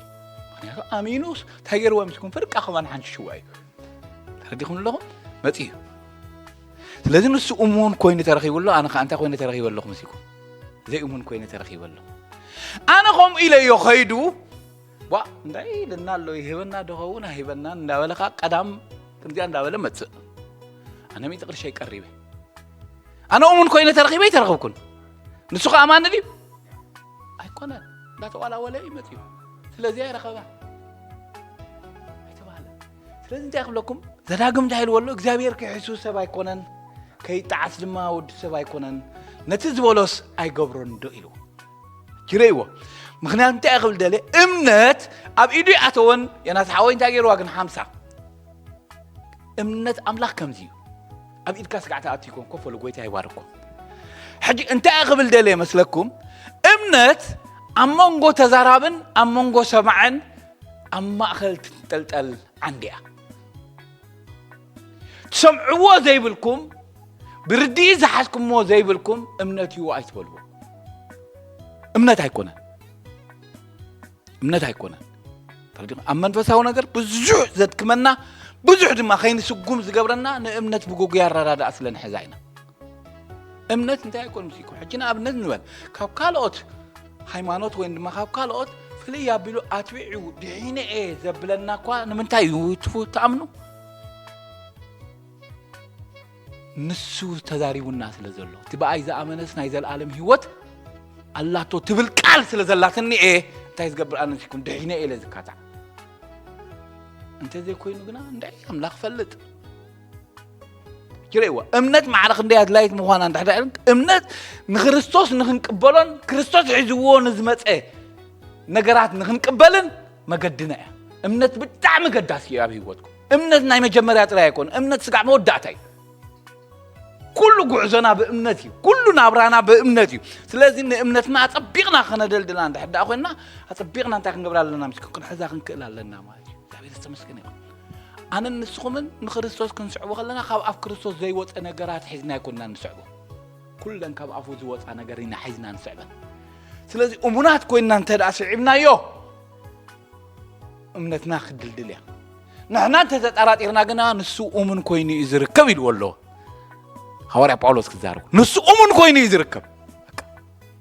ምኽንያቱ ኣሚኑስ እንታይ ገይርዎ ምስኩም? ፍርቃ ከማን ሓንቲ ሽዋ እዩ። ተረዲኹም ኣለኹም? መጽዩ። ስለዚ ንሱ እሙን ኮይኑ ተረኺቡ ኣሎ፣ ኣነ ኸዓ እንታይ ኮይነ ተረኺበ ኣለኹ ምስልኩም? ዘይእሙን ኮይነ ተረኺበ ኣለኹ። ኣነ ከምኡ ኢለዮ ኸይዱ፣ ዋ፣ እንታይ ኢልና ኣሎ፣ ይህበና ዶ ኸውን፣ ኣይህበናን እንዳበለ ኸዓ ቀዳም ከምዚኣ እንዳበለ መጽእ። ኣነ ሚእቲ ቅርሸይ ቀሪበ። ኣነ እሙን ኮይነ ተረኺበ ኣይተረኸብኩን። ንሱ ኸዓ ኣማኒ ድዩ? ኣይኮነን። እንዳተዋላወለ እዩ መጽዩ። ስለዚ ኣይረኸባን። ኣይተባህለን። ስለዚ እንታይ ክብለኩም? ዘዳግም እንታይ ኢልዎ ኣሎ? እግዚኣብሔር ክሕሱ ሰብ ኣይኮነን፣ ከይጠዓስ ድማ ወዲ ሰብ ኣይኮነን፣ ነቲ ዝበሎስ ኣይገብሮን ዶ ኢልዎ። ጅረይዎ። ምኽንያቱ እንታይ ክብል ደለ? እምነት ኣብ ኢዱ ይኣተወን፣ ዮናስ ሓወይ እንታይ ገይርዋ ግን ሓምሳ? እምነት ኣምላኽ ከምዚ እዩ። ኣብ ኢድካ ስጋዕ ተኣትዩ ይኮን፣ ኮፍ በሉ፣ ጎይታ ይባርኩም። ሕጂ እንታይ ክብል ደለ መስለኩም? እምነት ኣብ መንጎ ተዛራብን ኣብ መንጎ ሰማዕን ኣብ ማእከል ትንጠልጠል ዓንዲ እያ። ትሰምዕዎ ዘይብልኩም፣ ብርድኢት ዝሓዝኩምዎ ዘይብልኩም እምነት እዩ ኣይትበልዎ። እምነት ኣይኮነን። እምነት ኣይኮነን። ተረዲኹም? ኣብ መንፈሳዊ ነገር ብዙሕ ዘድክመና፣ ብዙሕ ድማ ከይንስጉም ዝገብረና ንእምነት ብጉጉይ ኣረዳድኣ ስለ ንሕዛ ኢና። እምነት እንታይ ኣይኮን ምስልኩም? ሕጂ ንኣብነት ንበል፣ ካብ ካልኦት ሃይማኖት ወይም ድማ ካብ ካልኦት ፍልይ ኣቢሉ ኣትቢዑ ድሒነ እየ ዘብለና እኳ ንምንታይ እዩ ትፉ-፣ ትኣምኑ? ንሱ ተዛሪቡና ስለ ዘሎ፣ እቲ ብኣይ ዝኣመነስ ናይ ዘለኣለም ህይወት ኣላቶ ትብል ቃል ስለ ዘላትኒ እየ እንታይ ዝገብር ኣነ ምስልኩም ድሒነ እየ ኢለ ዝካታዕ። እንተዘይኮይኑ ግና እንድዒ ኣምላኽ ፈልጥ። ጅረይዋ፣ እምነት ማዕረ ክንደይ ኣድላይት ምዃና እንድሕር ዳኣ፣ እምነት ንክርስቶስ ንክንቅበሎን ክርስቶስ ሒዝዎ ንዝመጸ ነገራት ንክንቅበልን መገድና እያ። እምነት ብጣዕሚ ገዳሲ እዩ ኣብ ህይወትኩም። እምነት ናይ መጀመርያ ጥራይ ኣይኮነ፣ እምነት ስጋዕ መወዳእታ እዩ። ኩሉ ጉዕዞና ብእምነት እዩ። ኩሉ ናብራና ብእምነት እዩ። ስለዚ ንእምነትና ኣጸቢቕና ከነደልድላ እንድሕር ደኣ ኮይንና፣ ኣጸቢቕና እንታይ ክንገብር ኣለና? ምስኪ ክንሕዛ ክንክእል ኣለና ማለት እዩ። እግዚኣብሔር ዝተመስገነ ይኹን። ኣነን ንስኹምን ንክርስቶስ ክንስዕቦ ከለና፣ ካብ ኣብ ክርስቶስ ዘይወጸ ነገራት ሒዝና ኣይኮንናን ንስዕቦ። ኩለን ካብ ኣፉ ዝወጻ ነገር ኢና ሒዝና ንስዕበን። ስለዚ እሙናት ኮይንና እንተ ደኣ ስዒብናዮ፣ እምነትና ክድልድል እያ። ንሕና እንተ ተጠራጢርና ግና፣ ንሱ እሙን ኮይኑ እዩ ዝርከብ ኢልዎ ኣሎ ሃዋርያ ጳውሎስ ክዛረቡ። ንሱ እሙን ኮይኑ እዩ ዝርከብ። በቃ።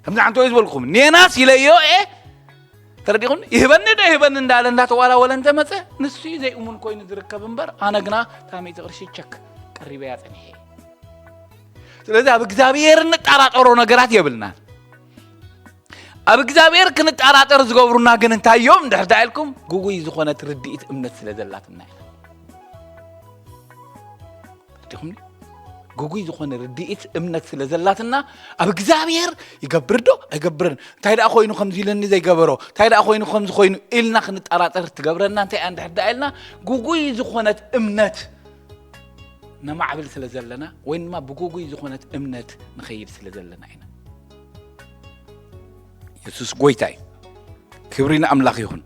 ከምዚ ሓንቲ ወይ ዝበልኩም፣ ኔናስ ኢለዮ እየ፣ ተረዲኹም? ይህበኒ ዶ ይህበኒ እንዳለ እንዳተዋላወለ እንተመጸ፣ ንሱ እዩ ዘይእሙን ኮይኑ ዝርከብ እምበር፣ ኣነ ግና እታ ሚእቲ ቅርሺ ቸክ ቀሪበያ ጸኒሐ እየ። ስለዚ ኣብ እግዚኣብሔር እንጠራጠሮ ነገራት የብልናን። ኣብ እግዚኣብሔር ክንጠራጠር ዝገብሩና ግን እንታይ እዮም? እንድሕር ደኣ ኢልኩም፣ ግጉይ ዝኾነት ርድኢት እምነት ስለ ዘላትና ኢና። ዲኹም? ግጉይ ዝኾነ ርድኢት እምነት ስለ ዘላትና፣ ኣብ እግዚኣብሔር ይገብር ዶ ኣይገብርን? እንታይ ደኣ ኮይኑ ከምዚ ኢለኒ ዘይገበሮ? እንታይ ደኣ ኮይኑ ከምዚ ኮይኑ? ኢልና ክንጠራጠር ትገብረና እንታይ እያ? እንድሕር ደኣ ኢልና፣ ግጉይ ዝኾነት እምነት ነማዕብል ስለ ዘለና፣ ወይ ድማ ብግጉይ ዝኾነት እምነት ንኸይድ ስለ ዘለና ኢና። የሱስ ጎይታ እዩ። ክብሪ ንኣምላኽ ይኹን።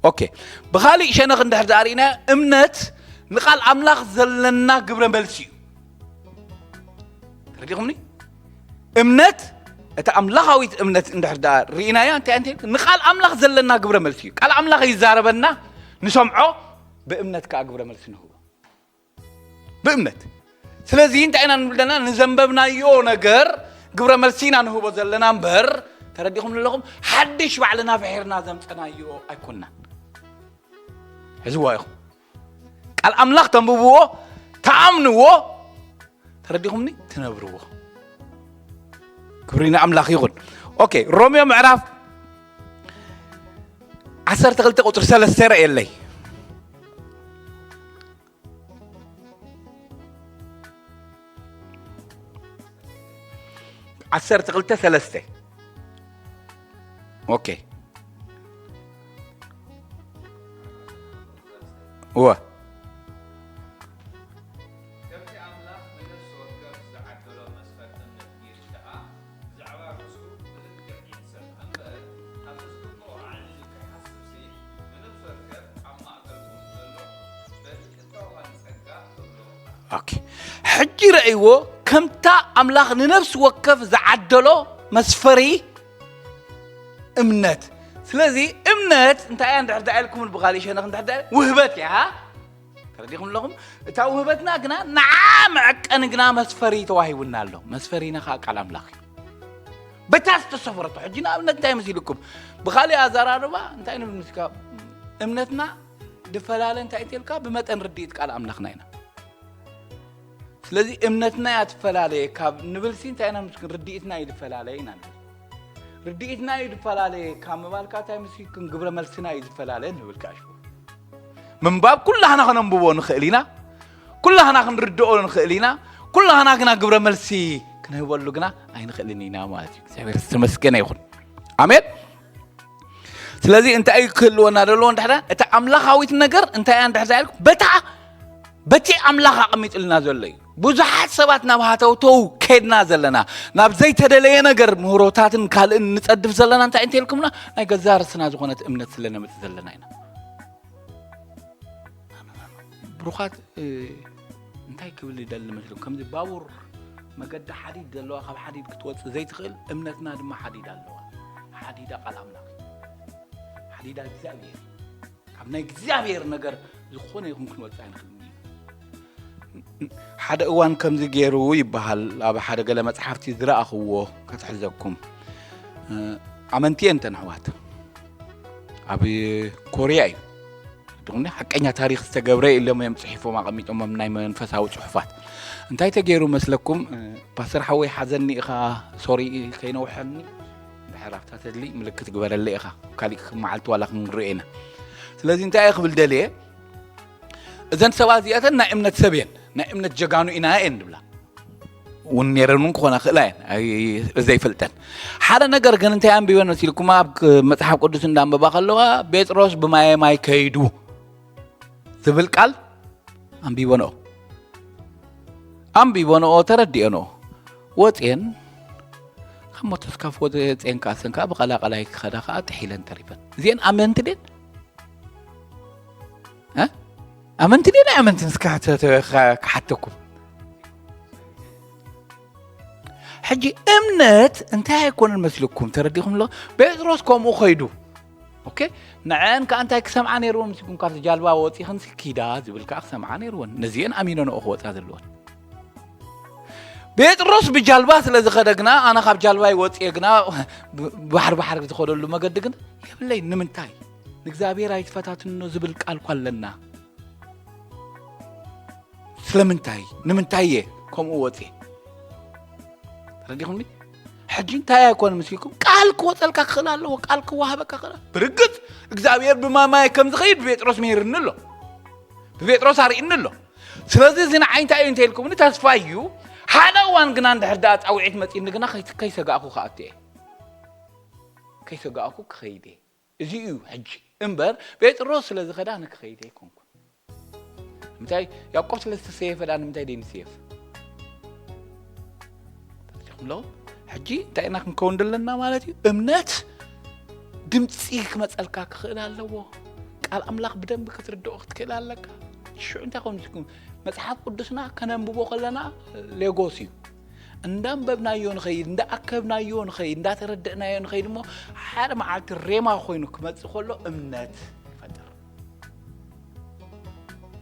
ኦኬ፣ ብኻሊእ ሸነኽ እንድሕር ደኣ ርኢና፣ እምነት ንቃል ኣምላኽ ዘለና ግብረ መልሲ እዩ። ተረዲኹምኒ? እምነት፣ እታ ኣምላኻዊት እምነት እንድሕር ደኣ ርኢናያ፣ እንታይ፣ እንታይ ንቃል ኣምላኽ ዘለና ግብረ መልሲ እዩ። ቃል ኣምላኽ ይዛረበና፣ ንሰምዖ፣ ብእምነት ከኣ ግብረ መልሲ ንህቦ። ብእምነት። ስለዚ እንታይ ኢና ንብል ዘለና? ንዘንበብናዮ ነገር ግብረ መልሲ ኢና ንህቦ ዘለና እምበር፣ ተረዲኹም ኣለኹም? ሓድሽ ባዕልና ፍሒርና ዘምጸናዮ ኣይኮንናን። ሕዝዋ ኢኹም። ቃል ኣምላኽ ተንብብዎ፣ ተኣምንዎ፣ ተረዲኹምኒ? ትነብርዎ። ክብሪ ንኣምላኽ ይኹን። ኦኬ፣ ሮሜዮ ምዕራፍ ዓሰርተ ክልተ ቁጽሪ ሰለስተ ረእየለይ። ዓሰርተ ክልተ ሰለስተ። ኦኬ። እወ። ከምቲ ኣምላኽ ንነፍሲ ወከፍ ዝዓደሎ መስፈርትን ነፍጊር ደኣ፣ ብዛዕባ ርእሱ ብልክዕ ይሕሰብ እምበር፣ ካብቲ ዝግብኦ ኣዕሊሉ ከይሓስብሲ፣ ንነፍሲ ወከፍ ኣብ ማእከልኩም ዘሎ በቲ ቁጠባዊ ጸጋ ተብሎ። ኦኬ። ሕጂ ረእይዎ፣ ከምታ ኣምላኽ ንነፍሲ ወከፍ ዝዓደሎ መስፈሪ እምነት። ስለዚ እምነት እንታይ እያ እንድሕር ደኣ ኢልኩም ብኻሊእ ሸነኽ እንድሕር ደኣ ውህበት እያ። ተረዲኹም ኣለኹም? እታ ውህበትና ግና ንዓ መዐቀኒ ግና መስፈሪ ተዋሂቡና ኣሎ። መስፈሪና ከዓ ቃል ኣምላኽ እዩ። በታ ዝተሰፈረቶ። ሕጂ ንኣብነት እንታይ መሲልኩም? ብኻሊእ ኣዘራርባ እንታይ ንብል ምስካ? እምነትና ድፈላለ እንታይ እንተልካ ብመጠን ርድኢት ቃል ኣምላኽና ኢና። ስለዚ እምነትና እያ ትፈላለየ ካብ ንብልሲ እንታይ ኢና ምስክን ርድኢትና እዩ ዝፈላለየ ኢና ንብል። ርድኢትና እዩ ዝፈላለየ ካብ ምባልካ እንታይ ምስክን ግብረ መልስና እዩ ዝፈላለየ ንብል ካሽ። ምንባብ ኩላህና ከነንብቦ ንኽእል ኢና፣ ኩላህና ክንርድኦ ንኽእል ኢና፣ ኩላህና ግና ግብረ መልሲ ክንህበሉ ግና ኣይንኽእልን ኢና ማለት እዩ። እግዚኣብሔር ዝተመስገነ ይኹን። ኣሜን። ስለዚ እንታይ እዩ ክህልወና ዘለዎ እንድሕር እታ ኣምላኻዊት ነገር እንታይ እያ እንድሕር ኢልኩም በታ በቲ ኣምላኽ ኣቐሚጥልና ዘሎ እዩ። ብዙሓት ሰባት ናብ ሃተውተው ከድና ዘለና ናብ ዘይተደለየ ነገር ምህሮታትን ካልእን ንጸድፍ ዘለና እንታይ እንተ ኢልኩምና ናይ ገዛ ርስና ዝኾነት እምነት ስለ ነምጽእ ዘለና ኢና። ብሩኻት እንታይ ክብል ይደሊ መስልኩም ከምዚ ባቡር መገዲ ሓዲድ ዘለዋ ካብ ሓዲድ ክትወፅእ ዘይትኽእል እምነትና ድማ ሓዲድ ኣለዋ። ሓዲዳ ቃል ኣምላኽ ሓዲዳ እግዚኣብሔር ካብ ናይ እግዚኣብሔር ነገር ዝኾነ ይኹን ክንወፅእ ኣይንኽእል። ሓደ እዋን ከምዚ ገይሩ ይበሃል ኣብ ሓደ ገለ መፅሓፍቲ ዝረኣኽዎ ከትሕዘኩም። ኣመንቲ እየን እተን ኣሕዋት ኣብ ኮርያ እዩ ድኹኒ ሓቀኛ ታሪክ ዝተገብረ ኢሎም እዮም ፅሒፎም ኣቐሚጦሞም ናይ መንፈሳዊ ፅሑፋት። እንታይ ተገይሩ መስለኩም? ፓስተር ሓወይ ሓዘኒ ኢኻ፣ ሶሪ ከይነውሐኒ ድሕር ኣብታ ተድሊ ምልክት ግበረለ ኢኻ። ካሊእ መዓልቲ ዋላ ክንሪኦ ኢና። ስለዚ እንታይ እየ ክብል ደልየ፣ እዘን ሰባት እዚኣተን ናይ እምነት ሰብ እየን፣ ናይ እምነት ጀጋኑ ኢና እየን ድብላ እውን ነረን እውን ክኾና ክእላ እየን ዘይፈልጠን። ሓደ ነገር ግን እንታይ ኣንቢበን መሲልኩም ኣብ መፅሓፍ ቅዱስ እንዳንበባ ከለዋ ጴጥሮስ ብማየ ማይ ከይዱ ዝብል ቃል ኣንቢበንኦ ኣንቢበንኦ ተረዲኦንኦ ወፅየን ካብ ሞተስካፍ ወፅየን ከዓ ሰንካ ብቐላቐላይ ክኸዳ ከዓ ጥሒለን ተሪፈን። እዚአን ኣመንቲ ድን ኣመንቲ ድን ኣመንትን እስካ ክሓተኩም። ሕጂ እምነት እንታይ ኣይኮነን መስልኩም ተረዲኹም ኣሎ። ጴጥሮስ ከምኡ ኸይዱ ኦኬ ንዐን ከዓ እንታይ ክሰምዓ ነይርዎም ምስኩም ካብቲ ጃልባ ወፂኽን ኪዳ ዝብል ከዓ ክሰምዓ ነይርዎን። ነዚአን ኣሚነንኦ ክወፃ ዘለዎን ጴጥሮስ ብጃልባ ስለ ዝኸደ ግና ኣነ ካብ ጃልባይ ወፅየ ግና ባሕሪ ባሕሪ ዝኸደሉ መገዲ ግን የብለይ። ንምንታይ ንእግዚኣብሔር ኣይትፈታትኖ ዝብል ቃል ኳ ኣለና። ስለምንታይ? ንምንታይ እየ ከምኡ ወፅየ? ተረዲኹምኒ? ሕጂ እንታይ ኣይኮነ ምስ ኢልኩም፣ ቃል ክወፀልካ ክኽእል ኣለዎ፣ ቃል ክወሃበካ ክኽእል። ብርግፅ እግዚኣብሔር ብማማይ ከም ዝኸይድ ብጴጥሮስ ምሂርኒ ኣሎ፣ ብጴጥሮስ ኣርእኒ ኣሎ። ስለዚ እዚ ንዓይ እንታይ እዩ እንተኢልኩምኒ፣ ተስፋ እዩ። ሓደ እዋን ግና እንድሕር ደኣ ፃውዒት መፂኒ ግና ከይት- ከይሰጋእኩ ክኣቱ እየ፣ ከይሰጋእኩ ክኸይድ እየ። እዚ እዩ ሕጂ እምበር፣ ጴጥሮስ ስለ ዝኸዳ ንክኸይድ ኣይኮንኩን። እንታይ? ያዕቆብ ስለ ዝተሰየፈ ዳ ንምንታይ ደይንስየፍ? ተረዲኹም ኣለኹም? ሕጂ እንታይ ኢና ክንከውን ዘለና ማለት እዩ? እምነት ድምፂ ክመፀልካ ክኽእል ኣለዎ። ቃል ኣምላኽ ብደንቢ ክትርድኦ ክትክእል ኣለካ። ሽዑ እንታይ ኮን፣ መፅሓፍ ቅዱስና ከነንብቦ ከለና ሌጎስ እዩ። እንዳንበብናዮ ንኸይድ፣ እንዳኣከብናዮ ንኸይድ፣ እንዳተረደእናዮ ንኸይድ እሞ፣ ሓደ መዓልቲ ሬማ ኮይኑ ክመፅእ ከሎ እምነት ይፈጥር።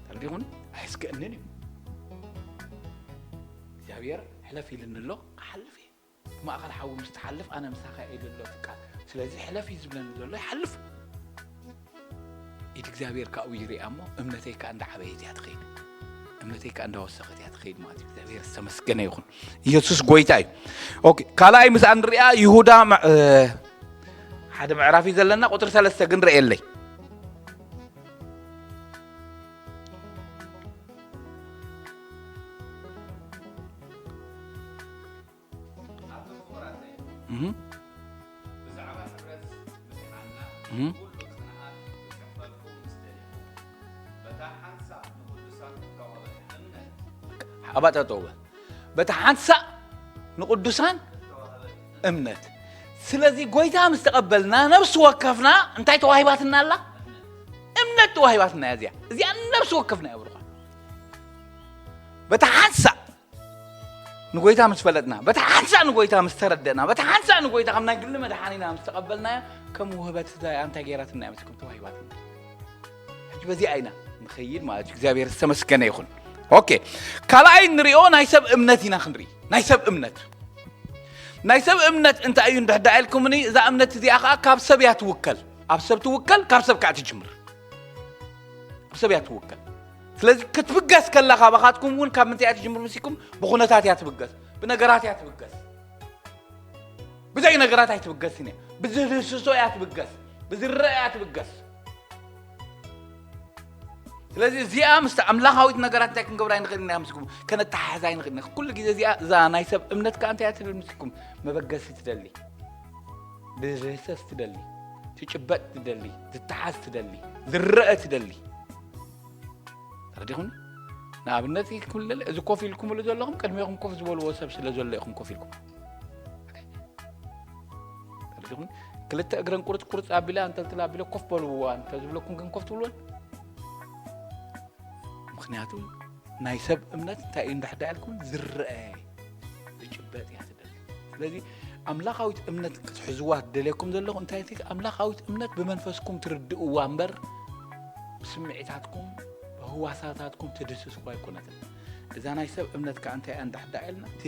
ተረዲኹን? ኣየስግእንን እዩ። እግዚኣብሔር ሕለፍ ኢልኒ ኣሎ፣ ክሓልፍ እየ። ብማእኸል ሓዊ ምስ ትሓልፍ ኣነ ምሳኻ እየ ኢሉ ኣሎ እቲ ቃል። ስለዚ ሕለፍ እዩ ዝብለኒ ዘሎ፣ ይሓልፍ። ኢድ እግዚኣብሔር ካብኡ ይሪኣ እሞ እምነተይ ከዓ እንዳዓበየት እያ ትኸይድ። እምነተይ ከዓ እንዳወሰኸት እያ ትኸይድ ማለት እዩ። እግዚኣብሔር ዝተመስገነ ይኹን። ኢየሱስ ጎይታ እዩ። ኦኬ፣ ካልኣይ ምስኣ ንሪኣ ይሁዳ መ- እ፣ ሓደ ምዕራፍ እዩ ዘለና፣ ቁፅሪ ሰለስተ ግን ርእየለይ። እህ። እህ። ኣባ ጠጠው በል። በታ ሓንሳእ ንቕዱሳን እምነት። ስለዚ ጎይታ ምስ ተቐበልና ነብሲ ወከፍና እንታይ ተዋሂባትና ኣላ? እምነት ተዋሂባትና እያ። እዚኣ እዚኣ ነብሲ ወከፍና እያ ብሩኻ። በታ ሓንሳእ ንጎይታ ምስ ፈለጥና፣ በታ ሓንሳእ ንጎይታ ምስ ተረደእና፣ በታ ሓንሳእ ንጎይታ ከም ናይ ግሊ መድሓኒና ምስ ተቐበልናዮ፣ ከም ውህበት እዛ እንታይ ገይራትና እያ መስኩም ተዋሂባትና። ሕጂ በዚኣ ኢና ንኸይድ ማለት እዩ። እግዚኣብሔር ዝተመስገነ ይኹን። ኦኬ፣ ካልኣይ እንሪኦ ናይ ሰብ እምነት ኢና ክንርኢ። ናይ ሰብ እምነት፣ ናይ ሰብ እምነት እንታይ እዩ እንድሕዳ ኢልኩምኒ፣ እዛ እምነት እዚኣ ከዓ ካብ ሰብ እያ ትውከል። ኣብ ሰብ ትውከል፣ ካብ ሰብ ከዓ ትጅምር። ኣብ ሰብ እያ ትውከል። ስለዚ ክትብገስ ከላ ካባኻትኩም እውን ካብ ምንታይ እያ ትጅምር ምስልኩም? ብኹነታት እያ ትብገስ፣ ብነገራት እያ ትብገስ። ብዘይ ነገራት ኣይትብገስን እያ። ብዝድህስሶ እያ ትብገስ፣ ብዝረአ እያ ትብገስ። ስለዚ እዚኣ ምስቲ ኣምላኻዊት ነገራት እንታይ ክንገብራ ኣይንኽእል ኢና ምስልኩም? ከነተሓሕዛ ኣይንኽእል ኢና። ኩሉ ግዜ እዚኣ፣ እዛ ናይ ሰብ እምነት ከኣ እንታይ እያ ትብል ምስልኩም? መበገሲ ትደሊ፣ ዝድህሰስ ትደሊ፣ ትጭበጥ ትደሊ፣ ዝተሓዝ ትደሊ፣ ዝረአ ትደሊ። ተረዲኹም? ንኣብነት ክብል ደሊ፣ እዚ ኮፍ ኢልኩምሉ ዘለኹም ቅድሜኹም ኮፍ ዝበልዎ ሰብ ስለ ዘሎ ኢኹም ኮፍ ኢልኩም። ተረዲኹም? ክልተ እግረን ቁርፅ ቁርፅ ኣቢለ፣ ኣንጠልጥለ ኣቢለ ኮፍ በልዋ እንተዝብለኩም ግን ኮፍ ትብልወን? ምኽንያቱ ናይ ሰብ እምነት እንታይ እዩ እንድሕዳ ኢልኩም ዝረአ ዝጭበጥ እያ ትደሊ። ስለዚ ኣምላኻዊት እምነት ክትሕዝዋ ትደልየኩም ዘለኹ እንታይ እቲ ኣምላኻዊት እምነት ብመንፈስኩም ትርድእዋ እምበር ብስምዒታትኩም ብህዋሳታትኩም ትድስስዋ ኣይኮነትን። እዛ ናይ ሰብ እምነት ከዓ እንታይ እያ እንድሕዳ ኢልና እቲ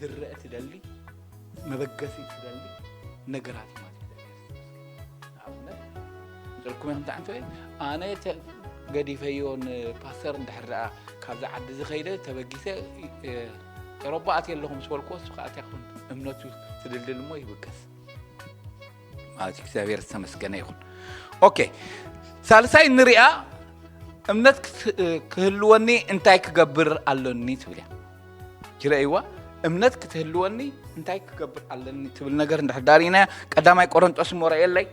ዝረአ ትደሊ፣ መበገሲ ትደሊ ነገራት እዩ ማለት እዩ። ንኣብነት፣ ንፅልኩም ኢኹም ተዓንቶ፣ ኣነ ተ-፣ ገዲፈዮ ንፓስተር እንድሕር ደኣ ካብዚ ዓዲ እዚ ከይደ ተበጊሰ፣ እ፣ ኤሮጳ ኣትየ ኣለኹ ምስ በልኩዎ፣ እሱ ከዓ እንታይ ክኸውን እምነቱ ትድልድል እሞ ይብገስ። ማለት እዩ። እግዚኣብሔር ዝተመስገነ ይኹን። ኦኬ፣ ሳልሳይ ንሪኣ፣ እምነት ክት-፣ ክህልወኒ እንታይ ክገብር ኣሎኒ ትብል እያ። ጅረእይዋ፣ እምነት ክትህልወኒ እንታይ ክገብር ኣለኒ ትብል ነገር እንድሕር ዳሪእናያ፣ ቀዳማይ ቆሮንጦስ እሞ ረእየለይ።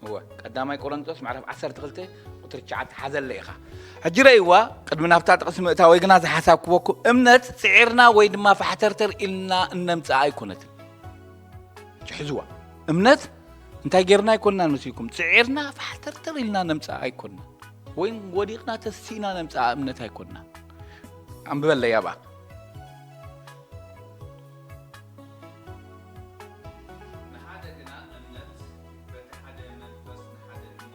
እወ፣ ቀዳማይ ቆሮንጦስ ምዕራፍ ዓሰርተ ክልተ ቁጽሪ ትሽዓተ ሓዘለ ኢኻ። ሕጂ ረእይዋ፣ ቅድሚ ናብታ ጥቕሲ ምእታወይ ግና ዝሓሳብ ክበኩም፣ እምነት ጽዒርና ወይ ድማ ፋሕተርተር ኢልና እነምጽኣ ኣይኮነትን። ሕጂ ሕዝዋ። እምነት እንታይ ጌርና ኣይኮንናን መሲልኩም? ጽዒርና ፋሕተርተር ኢልና ነምጽኣ ኣይኮንናን። ወይ ወዲቕና ተሲእና ነምጽኣ እምነት ኣይኮንናን። ኣንብበለይ ኣብኣ። ንሓደ ግና እምነት በቲ ሓደ መንፈስ፣ ንሓደ ድማ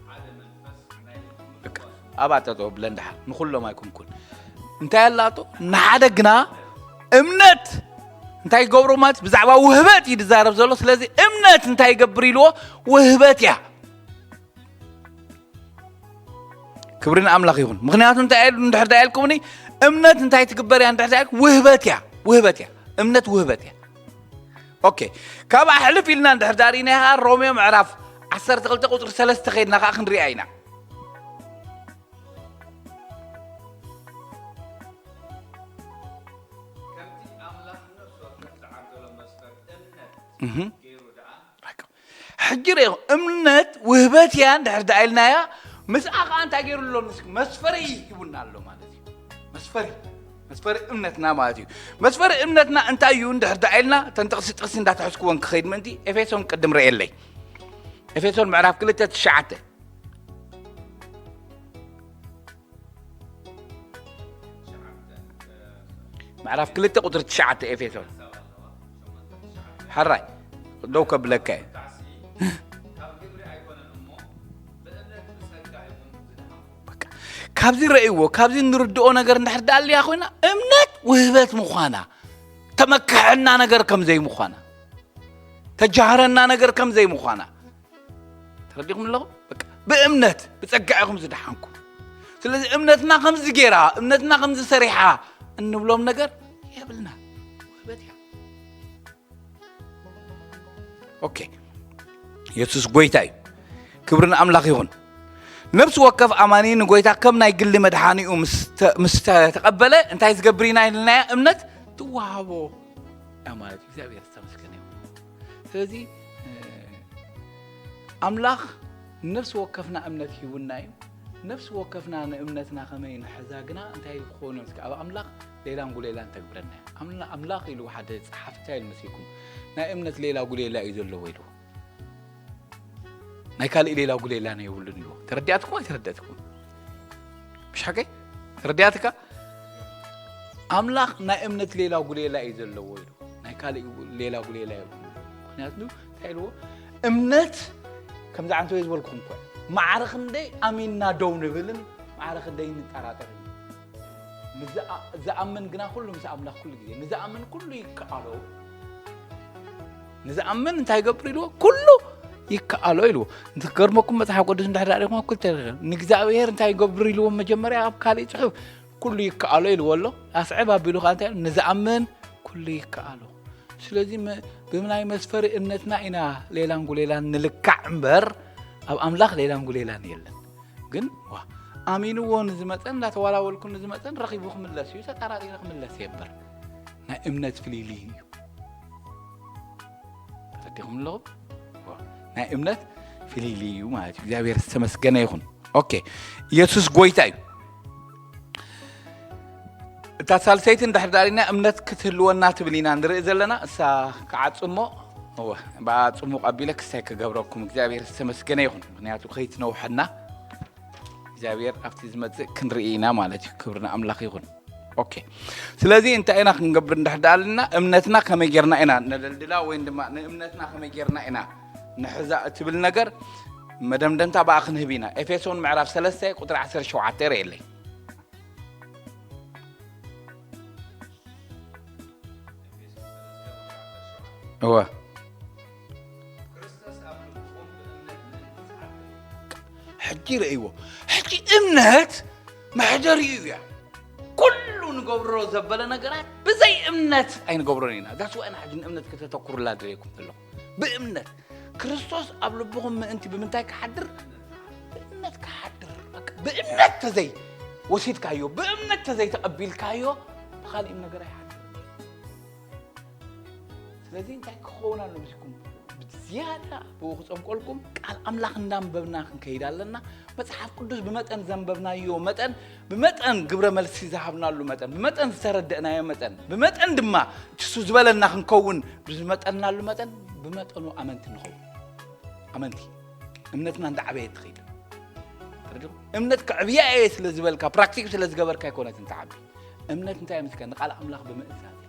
ሓደ መንፈስ ናይ ኩሉ በቃ፣ ለባሽ። ኣብኣ ጠጠው ብለን ደሓር ንኹሎም ኣይኮንኩን። እንታይ ኣላቶ? ንሓደ ግና እምነት። እንታይ ይገብሩ ማለት ብዛዕባ ውህበት እዩ ዝዛረብ ዘሎ። ስለዚ እምነት እንታይ ይገብር ኢልዎ? ውህበት እያ። ክብሪ ንኣምላኽ ይኹን። ምኽንያቱ እንታይ ኢሉ እንድሕር ዳ ኢልኩምኒ፣ እምነት እንታይ ትግበር እያ እንድሕር ዳ ኢልኩ፣ ውህበት እያ። ውህበት እያ። እምነት ውህበት እያ። ኦኬ፣ ካብ ኣሕልፍ ኢልና እንድሕር ዳ ርኢናዮ ኸዓ ሮሜ ምዕራፍ ዓሰርተ ክልተ ቁፅሪ ሰለስተ ከይድና ከዓ ክንሪኣ ኢና። ከምቲ ኣምላኽ ነፍሲ ወከፍ ዝዓደሎ መስፈር እምነት እህ። ገይሩ ደኣ ሕጂ ርኢኹም፣ እምነት ውህበት እያ እንድሕር ደኣ ኢልናያ፣ ምስኣ ኸዓ እንታይ ገይሩ ኣሎ? ምስ-፣ መስፈሪ ሂቡና ኣሎ ማለት እዩ። መስፈሪ፣ መስፈሪ እምነትና ማለት እዩ። መስፈሪ እምነትና እንታይ እዩ እንድሕር ደኣ ኢልና፣ እተን ጥቕሲ ጥቕሲ እንዳተሐዝክወን ክኸይድ ምእንቲ፣ ኤፌሶን ቅድም ርእየለይ። ኤፌሶን ምዕራፍ ክልተ ትሽዓተ። ምዕራፍ ክልተ ቁፅሪ ትሽዓተ ኤፌሶን። ሕራይ ደው ከብለካ እየ። በቃ፣ ካብዚ ረእይዎ፣ ካብዚ እንርድኦ ነገር እንድሕር ደኣ ኣልያ ኮይና፣ እምነት ውህበት ምዃና፣ ተመክሐና ነገር ከም ዘይምዃና፣ ተጃህረና ነገር ከም ዘይምዃና፣ ተረዲኹም ኣለኹም? በቃ፣ ብእምነት ብጸጋ ኢኹም ዝደሓንኩም። ስለዚ እምነትና ከምዚ ገይራ፣ እምነትና ከምዚ ሰሪሓ እንብሎም ነገር የብልና። ውህበት እያ። ኦኬ፣ የሱስ ጎይታ እዩ። ክብሪ ንኣምላኽ ይኹን። ነፍሲ ወከፍ ኣማኒ ንጎይታ ከም ናይ ግሊ መድሓኒኡ ምስ ተ-፣ ምስ ተቐበለ እንታይ ዝገብር ኢና ኢልናያ? እምነት ትወሃቦ እያ ማለት እዩ። እግዚኣብሔር ዝተመስገነ ይኹን። ስለዚ፣ እ፣ ኣምላኽ ነፍሲ ወከፍና እምነት ሂቡና እዩ። ነፍሲ ወከፍና ንእምነትና ከመይ ንሕዛ ግና እንታይ ክኸውን እዮም? እስከ ኣብ ኣምላኽ ሌላን ጉሌላን ተግብረና እያ። ኣምላ-፣ ኣምላኽ ኢሉ ሓደ ጸሓፊ እንታይ ኢሉ መሲልኩም? ናይ እምነት ሌላ ጉሌላ እዩ ዘለዎ ኢሉ። ናይ ካልእ ሌላ ጉሌላ ነው የብሉን ኢሉ። ተረዲኣትኩም ኣይተረዳእትኩም? ምሽ ሓቀይ? ተረዲኣትካ? ኣምላኽ ናይ እምነት ሌላ ጉሌላ እዩ ዘለዎ ኢሉ። ናይ ካልእ ሌላ ጉሌላ የብሉን። ምኽንያቱ እንታይ ኢልዎ? እምነት ከምዚ ዓንተወይ ዝበልኩኹም እኮ እዩ። ማዕረ ክንደይ ኣሚንና ደው ንብልን ማዕረ ክንደይ ንጠራጠርን። ንዝኣ-፣ ዝኣምን ግና ኩሉ ምስ ኣምላኽ ኩሉ ግዜ። ንዝኣምን ኩሉ ይከኣሎ። ንዝኣምን እንታይ ይገብር ኢልዎ? ኩሉ ይከኣሎ ኢልዎ። እንትገርመኩም መጽሓፍ ቅዱስ እንድሕር ዳኣ ርኢኹም ኣብ ክልተ ይረአ። ንእግዚኣብሔር እንታይ ይገብር ኢልዎ? መጀመርያ ኣብ ካልእ ጽሑፍ ኩሉ ይከኣሎ ኢልዎ ኣሎ። ኣስዕብ ኣቢሉ ከኣ እንታይ ኢሉ? ንዝኣምን ኩሉ ይከኣሎ። ስለዚ መ-፣ ብምናይ መስፈሪ እምነትና ኢና ሌላን ጉሌላን ንልካዕ እምበር ኣብ ኣምላኽ ሌላን ጉሌላን የለን። ግን ዋ፣ ኣሚንዎ ንዝመጸን እንዳተዋላወልኩ ንዝመጸን ረኺቡ ክምለስ እዩ፣ ተጠራጢሩ ክምለስ እየ እምበር ናይ እምነት ፍልልይ እዩ። ተረዲኹም ኣለኹም? ዋ፣ ናይ እምነት ፍልልይ እዩ ማለት እዩ። እግዚኣብሔር ዝተመስገነ ይኹን። ኦኬ፣ ኢየሱስ ጎይታ እዩ። እታ ሳልሰይቲ እንድሕር ዳኣ ሪእና እምነት ክትህልወና ትብል ኢና ንርኢ ዘለና። እሳ ክዓጽሞ፣ እወ፣ ብኣ ጽሙቕ ኣቢለ ክስታይ ክገብረኩም። እግዚኣብሔር ዝተመስገነ ይኹን። ምኽንያቱ ከይትነውሐና እግዚኣብሔር ኣብቲ ዝመጽእ ክንርኢ ኢና ማለት እዩ። ክብሪ ንኣምላኽ ይኹን። ኦኬ። ስለዚ እንታይ ኢና ክንገብር እንድሕር ዳኣ ኣለና? እምነትና ከመይ ጌርና ኢና ነደልድላ ወይም ድማ ንእምነትና ከመይ ጌርና ኢና ንሕዛ እትብል ነገር መደምደምታ ብኣ ክንህብ ኢና። ኤፌሶን ምዕራፍ ሰለስተ ቁጽሪ ዓሰርተ ሸውዓተ ርእየለይ። እወ። ሕጂ ረእይዎ። ሕጂ እምነት መሕደሪኡ እያ። ኩሉ ንገብሮ ዘበለ ነገራት ብዘይ እምነት ኣይንገብሮን ኢና። ዳስ ዋይ ሕጂ ንእምነት ከተተኩሩላ ድልየኩም ዘለኹ። ብእምነት ክርስቶስ ኣብ ልብኹም ምእንቲ ብምንታይ ክሓድር? ብእምነት ክሓድር። በቃ ብእምነት ተዘይ ወሲድካዮ፣ ብእምነት ተዘይ ተቐቢልካዮ፣ ብኻልእ ነገር ኣይሓድርን። ስለዚ እንታይ ክኸውን ኣሎ ምስኩም? ብዝያዳ ብኡ ክጸብቆልኩም፣ ቃል ኣምላኽ እንዳንበብና ክንከይድ ኣለና። መጽሓፍ ቅዱስ ብመጠን ዘንበብናዮ መጠን፣ ብመጠን ግብረ መልሲ ዝሃብናሉ መጠን፣ ብመጠን ዝተረደእናዮ መጠን፣ ብመጠን ድማ እሱ ዝበለና ክንከውን ብዝመጠናሉ መጠን፣ ብመጠኑ ኣመንቲ ንኸውን። ኣመንቲ። እምነትና እንዳዓበየ ትኸይድ። ተረዲኹም? እምነት ከዕብያ እየ ስለ ዝበልካ፣ ፕራክቲክ ስለ ዝገበርካ ኣይኮነትን ትዓቢ። እምነት እንታይ ምስከ ንቃል ኣምላኽ ብምእዛዝ እያ።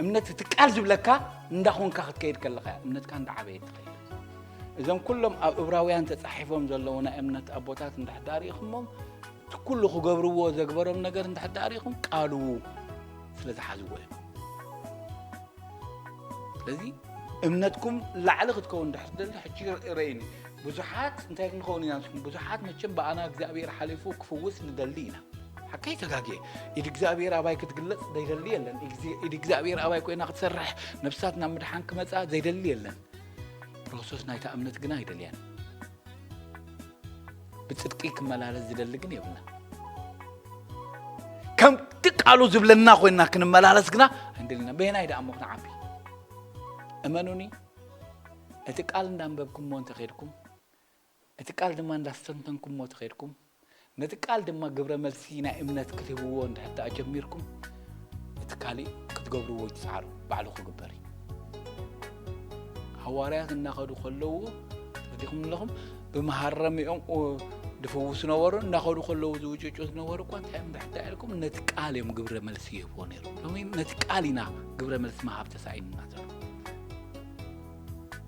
እምነት እቲ ቃል ዝብለካ እንዳኾንካ ክትከይድ ከለኻ እያ እምነትካ እንዳዓበየ ትኸይድ። እዞም ኩሎም ኣብ እብራውያን ተጻሒፎም ዘለዉ ናይ እምነት ኣቦታት እንድሕር ዳኣ ርኢኹሞም፣ እቲ ኩሉ ክገብርዎ ዘግበሮም ነገር እንድሕር ዳኣ ርኢኹም፣ ቃሉ ስለ ዝሓዝዎ እዮም። ስለዚ እምነትኩም ላዕሊ ክትከውን ድሕር ደሊ ሕጂ ረእኒ። ብዙሓት እንታይ ክንኸውን ኢና ንስኩም? ብዙሓት መቸም ብኣና እግዚኣብሔር ሓሊፉ ክፍውስ ንደሊ ኢና። ሓቀይ ተጋግየ። ኢድ እግዚኣብሔር ኣባይ ክትግለጽ ዘይደሊ የለን። ኢድ እግዚኣብሔር ኣባይ ኮይና ክትሰርሕ፣ ነፍሳት ናብ ምድሓን ክመጻ ዘይደሊ የለን። ፕሮሰስ ናይታ እምነት ግና ኣይደልያን። ብጽድቂ ክመላለስ ዝደሊ ግን የብልና። ከምቲ ቃሉ ዝብለና ኮይና ክንመላለስ ግና ኣይንደልና። በየናይ ደኣ እሞ ክንዓቢ? እመኑኒ፣ እቲ ቃል እንዳንበብኩሞ እንተኸድኩም፣ እቲ ቃል ድማ እንዳስተንተንኩሞ ተኸድኩም፣ ነቲ ቃል ድማ ግብረ መልሲ ናይ እምነት ክትህብዎ እንድሕር ደኣ ጀሚርኩም፣ እቲ ካሊእ ክትገብርዎ ይትጽዓሩ፣ ባዕሉ ክግበር እዩ። ሃዋርያት እናኸዱ ከለዉ፣ ተረዲኹም ኣለኹም፣ ብመሃረሚኦም ኡ-፣ ዝፍውሱ ነበሩ፣ እናኸዱ ከለዉ ዝውጭጩ ዝነበሩ እኳ እንታይ እዮም ድሕር ደኣ ኢልኩም፣ ነቲ ቃል እዮም ግብረ መልሲ ይህብዎ ነይሩ። ሎሚ ነቲ ቃል ኢና ግብረ መልሲ ምሃብ ተሳኢንና ዘሎ።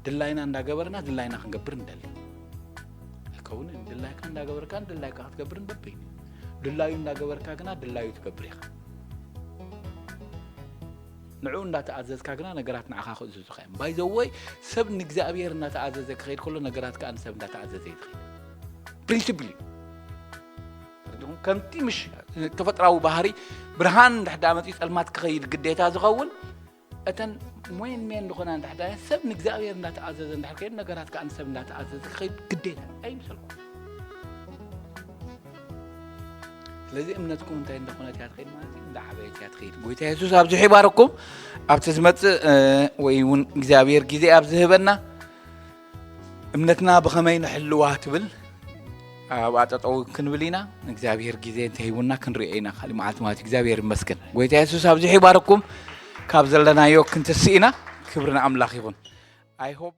ድላይና እንዳገበርና ድላይና ክንገብር ንደሊ። ኣይከውንን። ድላይካ እንዳገበርካ ድላይካ ክትገብር ንደበይን እዩ። ድላዩ እንዳገበርካ ግና ድላዩ ትገብር ኢኻ። ንዕኡ እንዳተኣዘዝካ ግና ነገራት ንዓኻ ክእዝዙኻ እዮም። ባይ ዘ ወይ፣ ሰብ ንእግዚኣብሔር እንዳተኣዘዘ ክኸይድ ከሎ፣ ነገራት ከኣ ንሰብ እንዳተኣዘዘ እዩ ዝኸይድ። ፕሪንሲፕል እዩ። ከምቲ ምሽ ተፈጥራዊ ባህሪ፣ ብርሃን እንድሕር ደኣ መጺኡ ጸልማት ክኸይድ ግዴታ ዝኸውን፣ እተን ሜን ሜን ዝኾና እንድሕር ደኣ ሰብ ንእግዚኣብሔር እንዳተኣዘዘ እንድሕር ከይዱ፣ ነገራት ከኣ ንሰብ እንዳተኣዘዘ ክኸይድ ግዴታ ኣይምሰልኩም። ስለዚ እምነትኩም እንታይ እንደኾነት እያ ትኸይድ ማለት እዩ፣ እንዳዓበየት እያ ትኸይድ። ጎይታ የሱስ ኣብዚሑ ይባርኩም። ኣብቲ ዝመጽእ፣ እ፣ ወይ እውን እግዚኣብሔር ግዜ ኣብ ዝህበና፣ እምነትና ብኸመይ ንሕልዋ ትብል ኣብኣ ጠጠው ክንብል ኢና። እግዚኣብሔር ግዜ እንተሂቡና ክንሪኦ ኢና፣ ካሊእ መዓልቲ ማለት እዩ። እግዚኣብሔር ይመስገን። ጎይታ የሱስ ኣብዚሑ ይባርኩም። ካብ ዘለናዮ ክንትስእ ኢና። ክብሪ ንኣምላኽ ይኹን። I hope